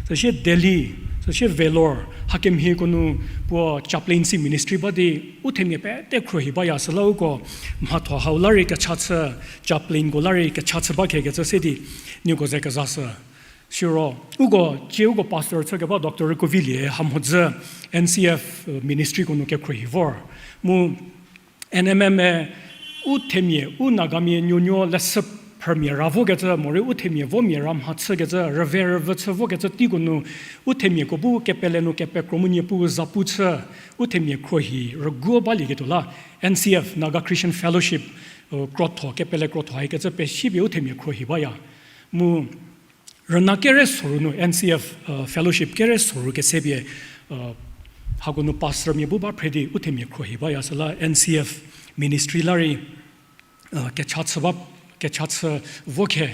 süsie Delhi, süsie Vellore, hakemhieko nu puo chaplaincy ministry ba di u themia pete khruohi baya süla uko mhatho hau la rei kecha chü, chaplainko la rei kecha chü ba khe kecü se di nieko ze kezashü. Siro uko cie uko pastor chü keba Doctor Rükovilie ha mhodzü N C F, e, ministryko nu kekhruohi vor. Mu N M M-e u themia, u Nagamia nuonuo leshü phrümia ra vokecü, morei u themia vomia ra mhachükecü, rüve rüvü chü vokecü teiko nu, u themiako bu kepele nu kepekro mu Niepuu zapu chü, u themia khruohi rüguo balieketuo la, N C F, Naga Christian Fellowship, krotho, kepele krotho haikecü pesipie u themia khruohi baya. Mu rüna kere soru nu, N C F fellowship kere soru kesepie, hako nu pastormia bu ba phre di u themia khruohi baya süla N C F ministry la rei kecha chü ba, kecha chü vo khe,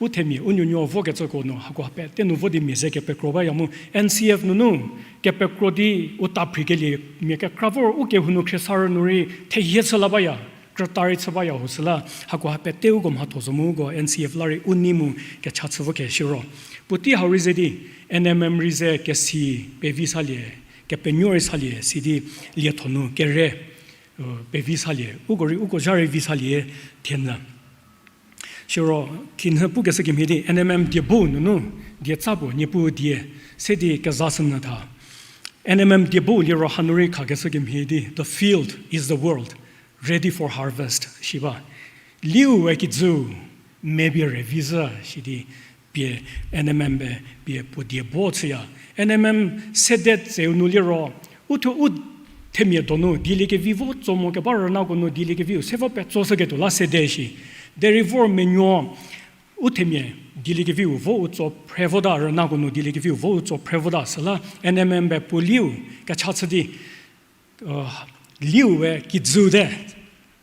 u themia u nuonuo vokecüko nu hako ha pete nu vo di mia ze kepekro baya mu N C F nunu kepekro di u ta phrikelie mia kekra vor u kehou nu khriesarü nu rei thehie chü la baya, krüta rei chü baya ho süla, hako ha pete uko mhatho zo mu uko N C F la rei u nei mu kecha chü vo khe siro. Puotei hau rei ze di, N M M rei ze kesi pevi salie, kepenuo rei salie, sidi lietho nu kere pevi salie, uko rei uko zha rei vi salie, thienyü. Siro, khinhie pukeshü kemhie di, N M M diebo nunu, dietsa puo, Niepuu die, se di kezashünyü tha. N M M diebo liro hanu rei khakeshü kemhie di, the field is the world, ready for harvest, shi ba. Liu we kijüu, mepie rüvi zhü, shi di, pie N M M-e pie puo diebo chüya. N M M sede tseu nu liro, u thuo u themia donu dieliekevi vo tso mo keba rünako nu dieliekeviu se vo petsoshüketuo la sede shi. Derei vor menuo u themia dieliekeviu vo u tso phre vota, rünako nu dieliekeviu vo u tso phre vota, süla N M M-e puo liu kecha chü di, liu we kijüu te.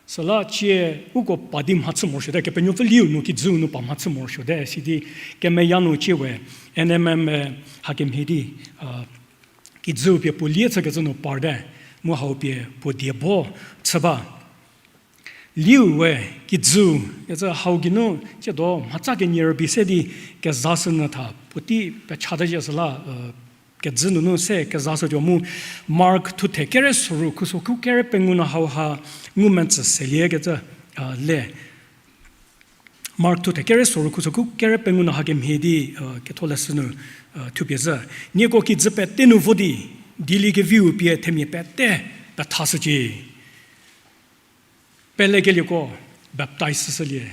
Süla cie uko pa di mhachü morosuote, Kepenuopfü liu nu kijüu nu pa mhachü morosuote, sidi kemeya nu cie we N M M-e hakemhie di, kijüu pie puo lie chükecü nu parte, mu hau pie puo diebo chü ba. Liu we kijüu, kecü hau geinu, tsiedo mhatsa kenie rübei se di kezashünyü tha, puotei pechata zhie süla, kejü nunu se kezashütuo mu, Mark thuthe kere soru khuso khu kere pengou nu hauha ngumetsü selie kecü, le. Mark thuthe kere soru khuso khu kere pengou nu hakemhie di, ketholeshü nu, thupie zhü. Nieko kijü pete nu vo di, dieliekeviu pie themia pete pethashücie. Pelekelieko baptize shülie,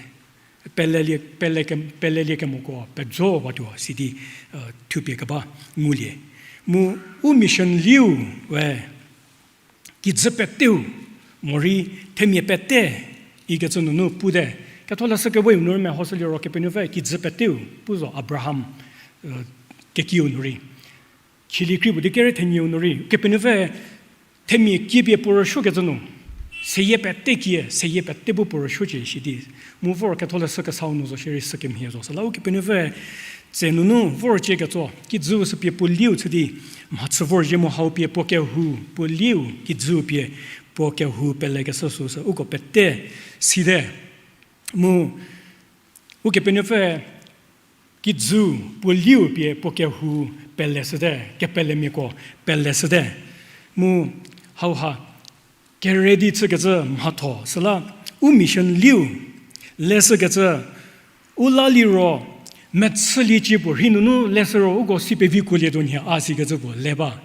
pelelie, pele ke, pelelie kemoko pejo watuo sidi, thupie keba ngulie. Mu u mission liu we kijü peteu, morei themia pete, ikecü nunu pute. Ketholeshü kewe nu rei mehoshüliro Kepenuopfü kijü peteu pu zo Abraham, kekiu nu rei. Chili kri puo di kere thenieu nu rei, Kepenuopfü themia kiepie puo rüsuokecü nu, seyie pete kie, seyie pete bu puo rüsuocie shi di. Mu vor ketholeshü kesau nu zo shierei sükemhie zo. Süla Ukepenuopfü tse nunu vor cie ketso, kijüu sü pie puo liu chü di, mhachü vorzhie mu hau pie puo kehou, puo liu, kijüu pie puo kehou pelekeshü süsü uko pete site. Mu Ukepenuopfü kijüu puo liu pie puo kehou peleshüte, kepelemiako peleshüte. Mu hauha kere di chükecü mhatho, süla u mission liu leshükecü u la liro, mechüliecie puo rhei nunu leshü ro uko si pevi kuolietuo nhie a sikecü puo le ba.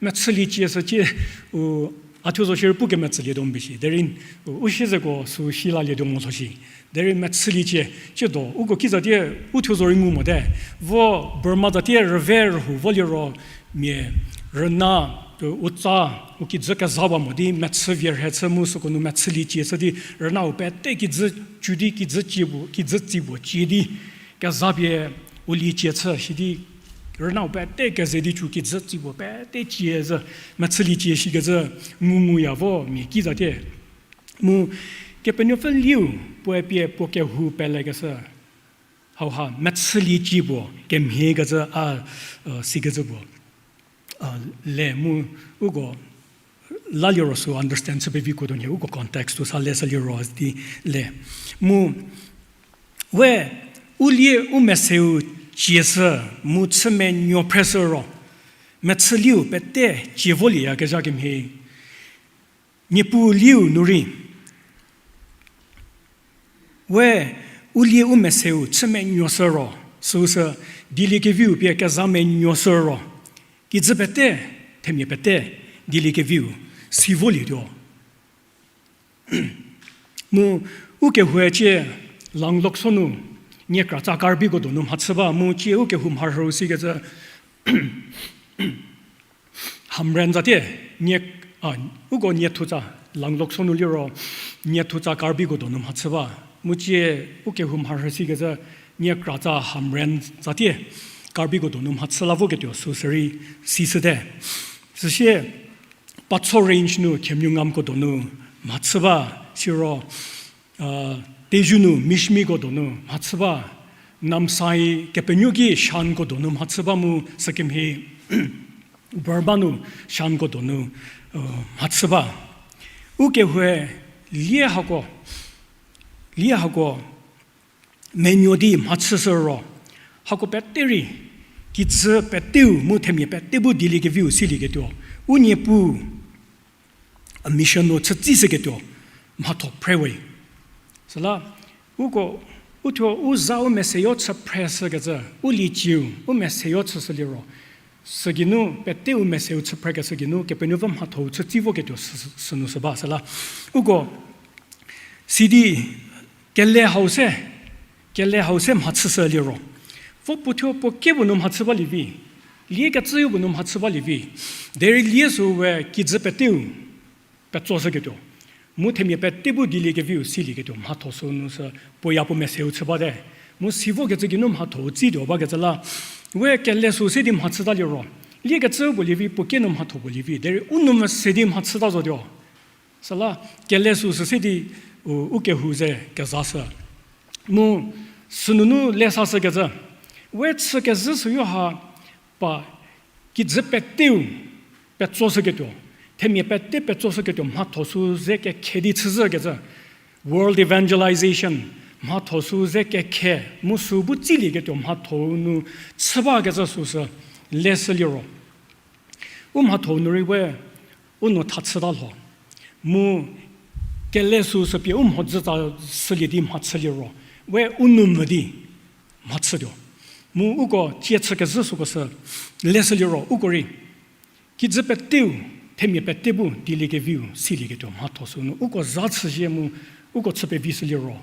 Mechüliecie sü cie, u, a thuo zo shierei pukemetsülietuo mbi shi. Derei, u, u siezeko sü si lalietuo mo zo shi. Derei mechüliecie, tsiedo, uko kizatie, u thuo zo rei ngu mote. Vo, Burma zatie rüve rühou vo liro, mia, rüna, u, u tsa, u kijü keza ba mo di, mechü vie rhe chü mu süko nu mechüliecie chü di, rünau pete kijü, cü di kijü cie bu, kijü tsi bu cie di, keza pie u liecie chü shi di, rünau pete keze di cü kijü tsi bu pete cie zhü, mechüliecie shikecü ngu nguya vo mia kizatie. Mu Kepenuopfü liu puoe pie puo kehou pelekeshü. Hauha mechüliecie puo kemhiekecü a, sikecü puo le mu uko la liro sü understand chü pevi kuotuo nhie uko context-u sa leshü liro di le. Mu we u lie u meseu cie shü mu chü menuo phreshü ro, mechüliu pete cie volieyakezha kemhie. Niepuu liu nu rei we u lie u meseu chü menuoshü ro, süusü dieliekeviu pie keza menuoshü ro, kijü pete, themia pete, dieliekeviu si volietuo. Mu u kehoue cie Langloksou nu nie kratsa Karbiko donu mhachü ba, mu cie u kehou mharhü sikecü Hamren zatie, nie, a, uko nie thutsa, Langloksou nu liro, nie thutsa Karbiko donu mhachü ba. Mu cie u kehou mharhü sikecü nie kratsa Hamren zatie, Karbiko donu mhachü la voketuo süsürei sishüte. Süsie, Patso Range nu Khemniungamko donu mhachü ba, siro, Tezu nu Mishmiko donu mhachü ba, Namsai Kepenuoki Shanko donu mhachü ba mu sükemhie Burma nu Shanko donu mhachü ba. U kehoue lie hako, lie hako menuo di mhachüshü ro, hako pete rei, kijü peteu mu themia pete bu dieliekeviu silieketuo, u Niepuu a mission nu chütsishü ketuo mhatho phre we. Süla, uko, uthuo u za u meseyo chü phreshükecü, u liecieu, u meseyo chüshü liro, sügeinu pete u meseu chü phrekeshü geinu Kepenuopfü mhathou chütsi voketuo sü, sünu sü ba. Süla, uko, sidi kele hau se, kele hau se mhachüshü liro, vo puothuo puo kie puo nu mhachü balievi, lie kecüu puo nu mhachü balievi, derei lie süu we kijü peteu petsoshüketuo, mu themia pete bu dieliekeviu silieketuo mhatho sünu sü puoya puo meseu chü bate. Mu si vokecü geinu mhathou tsituo bakecü la, we kele süu se di mhachüta liro, lie kecüu puo lievi puo kie nu mhatho puo lievi, derei u nou mese di mhachüta zotuo. Süla kele süu sü se di u, u kehou ze kezashü. Mu sünunu lesashükecü, we chükezhü süyo ha pa kijü peteu petsoshüketuo, themia pete petsoshüketuo mhatho süu ze kekhe di chüzhükecü, world evangelization, mhatho süu ze kekhe, mu süu bu tsilieketuo mhatho nu chü bakecü süu sü leshü liro, u mhatho nu rei we u nou tha chüta lho. Mu kele süu sü pie u mhodzütsa sülie di mhachü liro, we u nou mvü di mhachütuo. Mu uko tie chükezhü süko sü leshü liro uko rei kijü peteu, themia pete bu dieliekeviu silieketuo mhatho sünu uko za chüzie mu uko chü pevishü liro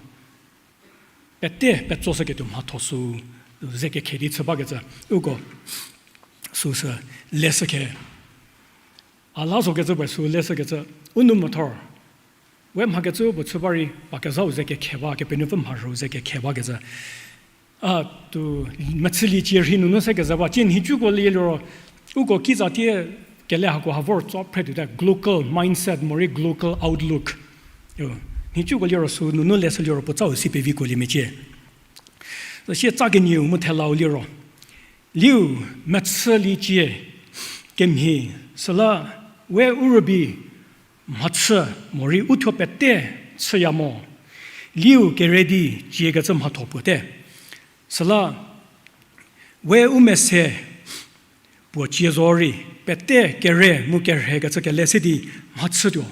pete petsoshüketuo mhatho süu ze kekhe di chü bakecü uko süu sü leshükhe. A la zokecü puoe süu leshükecü, u nou mvüthor, we mhakecü puo chü ba rei pa kezhau ze kekhe ba, Kepenuopfü mharhüu ze kekhe bakecü. A, tu, mechüliecie rhei nunu se kezhü ba, tie nhicuko lie liro, uko kitsa tie kele hako ha vor tso phre tuote, glocal mindset morei glocal outlook. Nhicuko liro süu nunu leshü liro puo tsau si peviko lie mecie. Sie tsa kenieu mu thelau liro, liu mechüliecie kemhie, süla we u rübei mhachü morei uthuo pete chüya mo, liu kere di ciekecü mhatho puote. Süla we u mese puo cie zorei pete kere mu kerhekecü kele se di mhachütuo.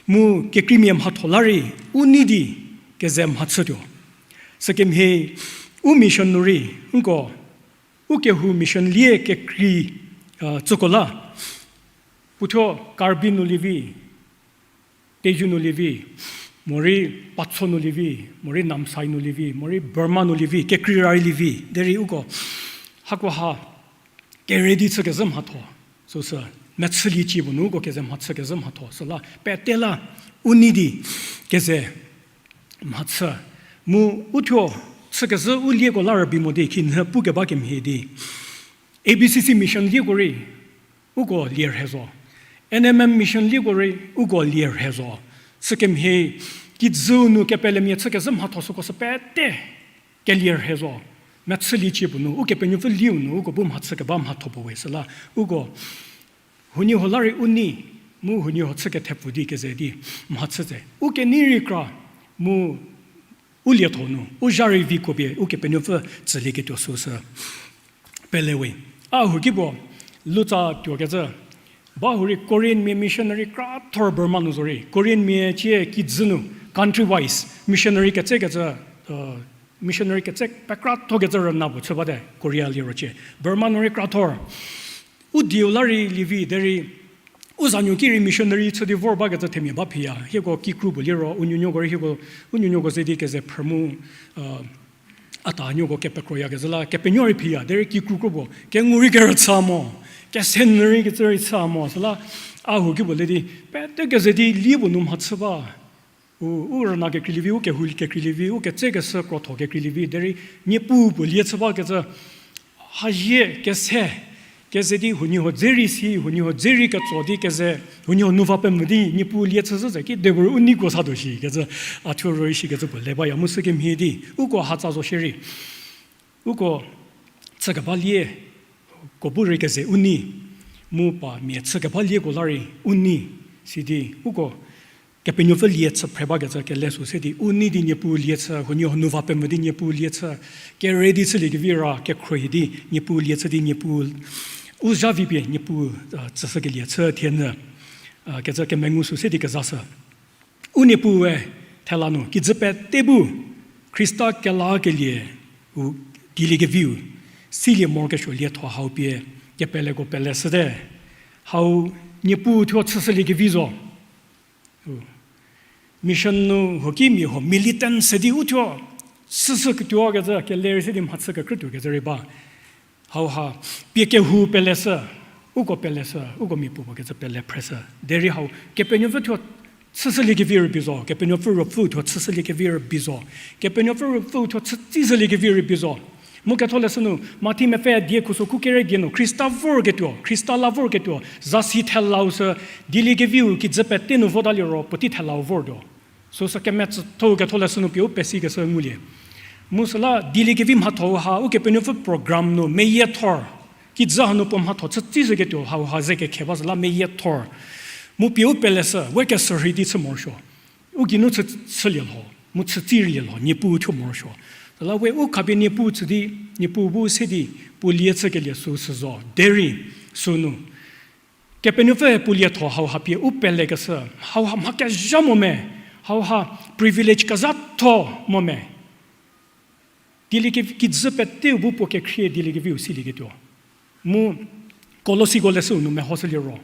Mu kekreimia mhatho la rei u nei di keze mhachütuo. Sükemhie u mission nu rei, nko, u kehou mission lie kekrei tsüko la, puothuo Karbi nu lievi, Tezu nu lievi, morei Patso nu lievi, morei Namsai nu lievi, morei Burma nu lievi, kekreirei lievi derei uko, hakoha kere di chükezhü mhatho, süsü mechüliecie puo nu uko keze mhachükezhü mhatho süla pete la u nei di keze mhachü. Mu uthuo chükezhü u lieko la rübei mo di khinhie pukeba kemhie di, A B C C mission lieko rei uko lie rhe zo, N M M mission lieko rei uko lie rhe zo. Sükemhie kijüu nu kepelemia chükezhü mhatho süko sü pete kelie rhe zo. Mechüliecie puo nu Ukepenuopfü liu nu uko bu mhachükeba mhatho puo we süla uko huoniehuo la rei u nei, mu huoniehuo chü kethepfu di keze di mhachütse. U kenei rei kra, mu u lietho nu u zha rei viko pie Ukepenuopfü tsülieketuo süsü pele we. A huo ki puo lutsa tuokecü, ba huorei Koreanmia missionary krathor Burma nu zorei, Koreanmia cie kijü nu country wise missionary ketsekecü, missionary ketse pekrathokecü rüna puo chü bate, Korea liro cie. Burma nu rei krathor. U dieu la rei lievi derei U zanuo ki rei missionary chü di vor bakecü themia ba phiya. Hieko kikru puo liro, u nuonuoko rei hieko, u nuonuoko ze di keze phrü mu, a tanuoko kepekroyakezhü la, kepenuo rei phiya, derei kikru kro puo, kengu rei kerüchü mo, kese nyü rei kecü rei chü mo, süla, a hu ki puo le di, pete keze di lie puo nu mhachü ba. U, u rüna kekreilievi, u kehou kekreilievi, u ketsekeshü krotho kekreilievi, derei Niepuu puo lie chü bakecü, hazie kese, keze di huoniehuo dze rei si, huoniehuo dze rei ketso di keze, huoniehuo nu va pemvü di Niepuu lie chü zhü ze ki, de puorei u neiko sa tuo shi, kecü, a thuo rei shikecü puo le baya mu sükemhie di, uko hatsa zo shierei. Uko chü keba lie, ko bu rei keze u nei, mu pa mia chü keba lieko la rei u nei, sidi, uko Kepenuopfü lie chü phre bakecü kele sü se di, u nei di Niepuu lie chü, huoniehuo nu va pemvü di Niepuu lie chü, kere di chüliekevi ra, kekhruohi di Niepuu lie chü di Niepuu, u zha vi pie Niepuu, a, tsüshükelie chü thie nyü, a, kecü kemengu sü se di kezashü. U Niepuue thela nu kijü pete bu Khrista kelakelie u dieliekeviu silie morokesuo lietho hau pie kepeleko peleshüte. Hau Niepuu thuo chüshüliekevi zo. Mission nu huoki mia huo militant se di u thuo chüshüketuo kecü kele rei se di mhachü kekrütuo kecü rei ba. Hauha, pie kehou peleshü, uko peleshü, uko mia puopuo kecü pele phreshü. Derei hau, Kepenuopfü thuo chüshüliekevi rübei zo, Kepenuopfü Ruopfüu thuo chüshüliekevi rübei zo, Kepenuopfü Ruopfüu thuo chütsishüliekevi rübei zo. Mu ketholeshü nu, Mathi mepfü die khuso khu kere die nu, Khrista vorketuo, Khrista la vorketuo, zasi thelau sü, dieliekeviu kijü pete nu votaliro, puotei thelau vortuo. Süsü kemetsüthou ketholeshü nu pie u pesikeshü ngulie. Mu süla dieliekevi mhatho ha, Ukepenuopfü program nu meyiethor. Kijü hanu puo mhatho chütsishüketuo hauha ze kekhe ba süla meyiethor. Mu pie u peleshü, we keshürhei di chü morosuo. U geinu chü, chülie lho, mu chütsilielho, Niepuu thuo morosuo. Süla we u khapie Niepuu tsü di, Niepuu bu se di, puo lie chükelie süsü zo, derei, sünu. Kepenuopfü puo lietho hauha pie u pelekeshü, hauha mha kezha mo me, hauha privilege kezhatho mo me. Dieliekevi, kijü peteu bu puo kekhrie dieliekeviu silieketuo. Mu Kolosiko leshüu nu mehoshüliro,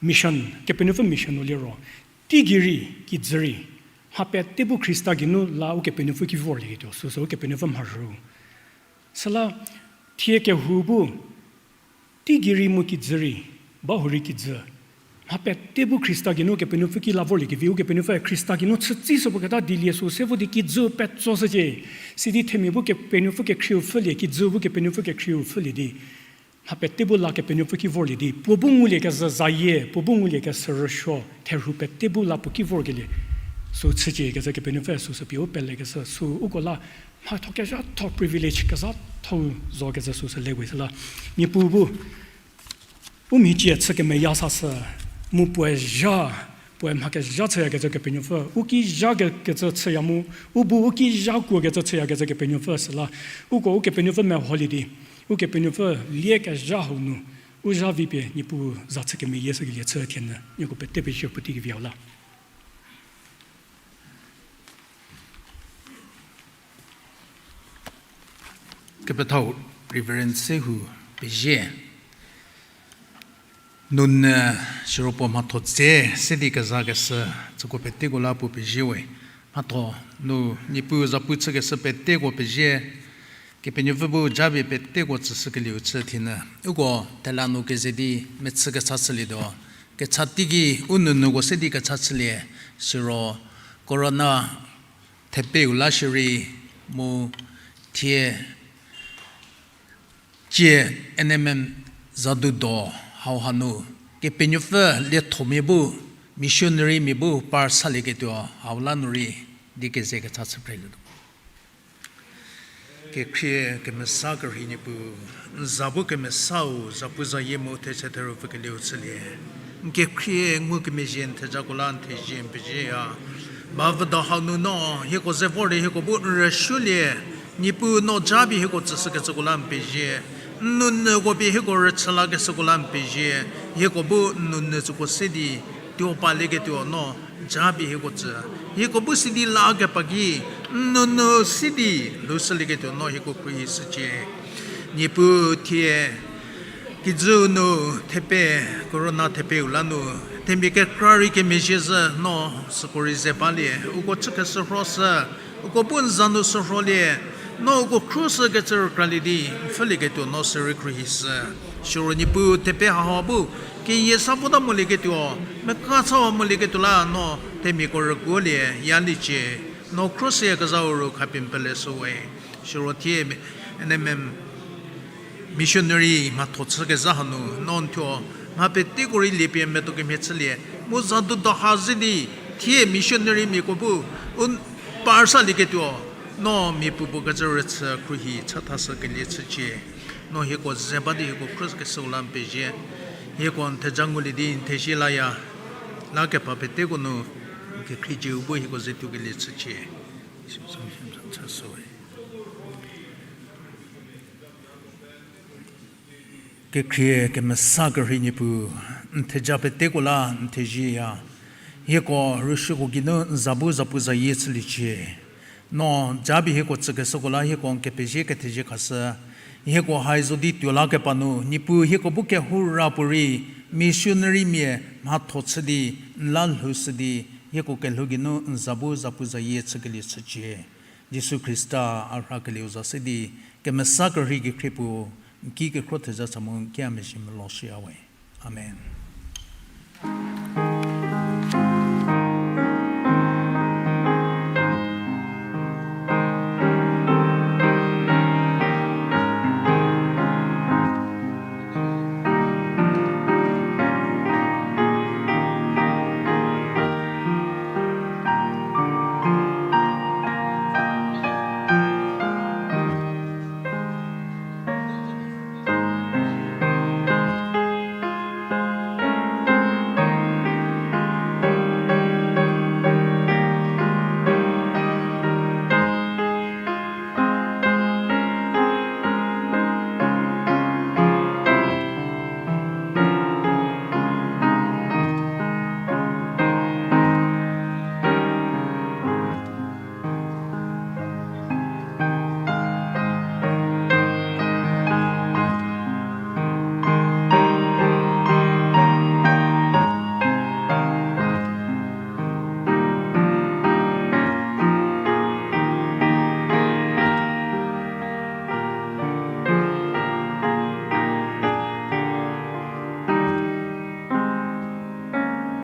mission, Kepenuopfü mission nu liro, teigei rei, kijü rei, mha pete bu Khrista geinu la Ukepenuopfü ki vorlieketuo, süsü Ukepenuopfü mharhüu. Süla thie kehou bu, teigei rei mu kijü rei, ba hurei kijü. Mha pete bu Khrista geinu Kepenuopfü ki la vorliekevi, Ukepenuopfü Khrista geinu chütsishü puo keta dielie sü se vo di kijü petsoshücie. Sidi themia bu Kepenuopfü kekhrieu pfhülie, kijü bu Kepenuopfü kekhrieu pfhülie di. Mha pete bu la Kepenuopfü ki vorlie di. Puo bu nguliekezhü zayie, puo bu nguliekeshü rüsuo, therhu pete bu la puo ki vorkelie. Sü chücie kecü Kepenuopfü süsü pie u pelekeshü, sü uko la mhatho kezhatho privilege kezhatho zo kecü süsü lewe süla. Niepuu bu u mhicie chü kemeya sashü, mu puoe zha, puoe mha kezha chüyakecü Kepenuopfü, u ki zha ke-, kecü chüya mu, u bu u ki zha kuokecü chüyakecü Kepenuopfü süla, uko Ukepenuopfü meholie di, Ukepenuopfü lie kezha hau nu, u zha vi pie Niepuu za chü kemeyieshükelie chü thie nyü, nieko pete pezie puotei kevi hau la. Kepethau Reverend Sehu pezie. Nunu siro puo mhatho dze se di kezakeshü, tsüko peteko la puo pezie we. Mhatho nu Niepuu zapu chükeshü peteko pezie. Kepenuopfü bu japie peteko tsüshükelieu chü thie nyü. Uko thela nu keze di mechü kecha chülietuo. Kecha teiki u nunuko se di kecha chülie, siro corona thepeu la shierei mu thie cie N M M zadu do hauha nu, Kepenuopfü liethomia bu, missionarymia bu par salieketuo hau la nu rei di keze kecha chü phrelietuo. Kekhrie kemesa kerhei Niepuu, n za bu kemesau, zapuzayie mu thechethero pfükelieu chülie. N kekhrie ngukemezhie n thejako la n thezie n pezieya. Ba vüdo hau nu no, hieko ze vorlie hieko bu n rüsuolie, Niepuu no japie hieko tsüshükecüko la n pezie. N nunuko pie hieko rüchü lakeshüko la n pezie. Hieko bu n nunu tsüko se di, tuo palieketuo no, japie hieko tsü. Hieko bu sidi lakepa ki, n nunu sidi, lhoushülieketuo no hieko khruohishücie. Niepuu thie, Kijüu nu thepe, corona thepeu la nu, themia kekra rei kemezhie zhü no süko rei ze balie, uko chükeshürho sü, uko bu n za nu shürholie, no uko khruohishükecü rükralie di n pfhülieketuo no sürei khruohishü. Siro Niepuu thepe hau bu keyie sa vota molieketuo, meka chau molieketuo la no themiako rüguolie yaliecie, no khruohishüyakezhau ru khapie n peleshü we. Siro thie N M M missionary mhatho chükezha hanu no n thuo mha peteko rei liepie medo kemhie chülie, mu za du do ha ze di thie missionary miako bu u parsalieketuo, no mia puopuo kecü rüchü khruohi chathashükelie chücie. No hieko ze ba di hieko khruohishükeshüu la n pezie. Hieko n theja ngulie di n thezie laya, la kepa peteko nu n kekhrieu bu hieko ze tuokelie chücie. Kekhrie kemesa kerhei Niepuu, n theja peteko la n thezieya. Hieko rüsuoko geinu n za bu zapuzayie chüliecie. No japie hieko tsükeshüko la hieko n kepezie kethezie khashü. Hieko hai zo di tuo lakepa nu Niepuu hieko bu kehoura puorei missionarymia mhatho chü di n la lhoushü di hieko kelhou geinu n za bu zapuzayie chükelie chücie. Jisu Khrista a rhakelieu za se di kemesa kerhei kekhrie puo n ki kekhro theja cha mu n ki a mezhie meloshüya we. Amen.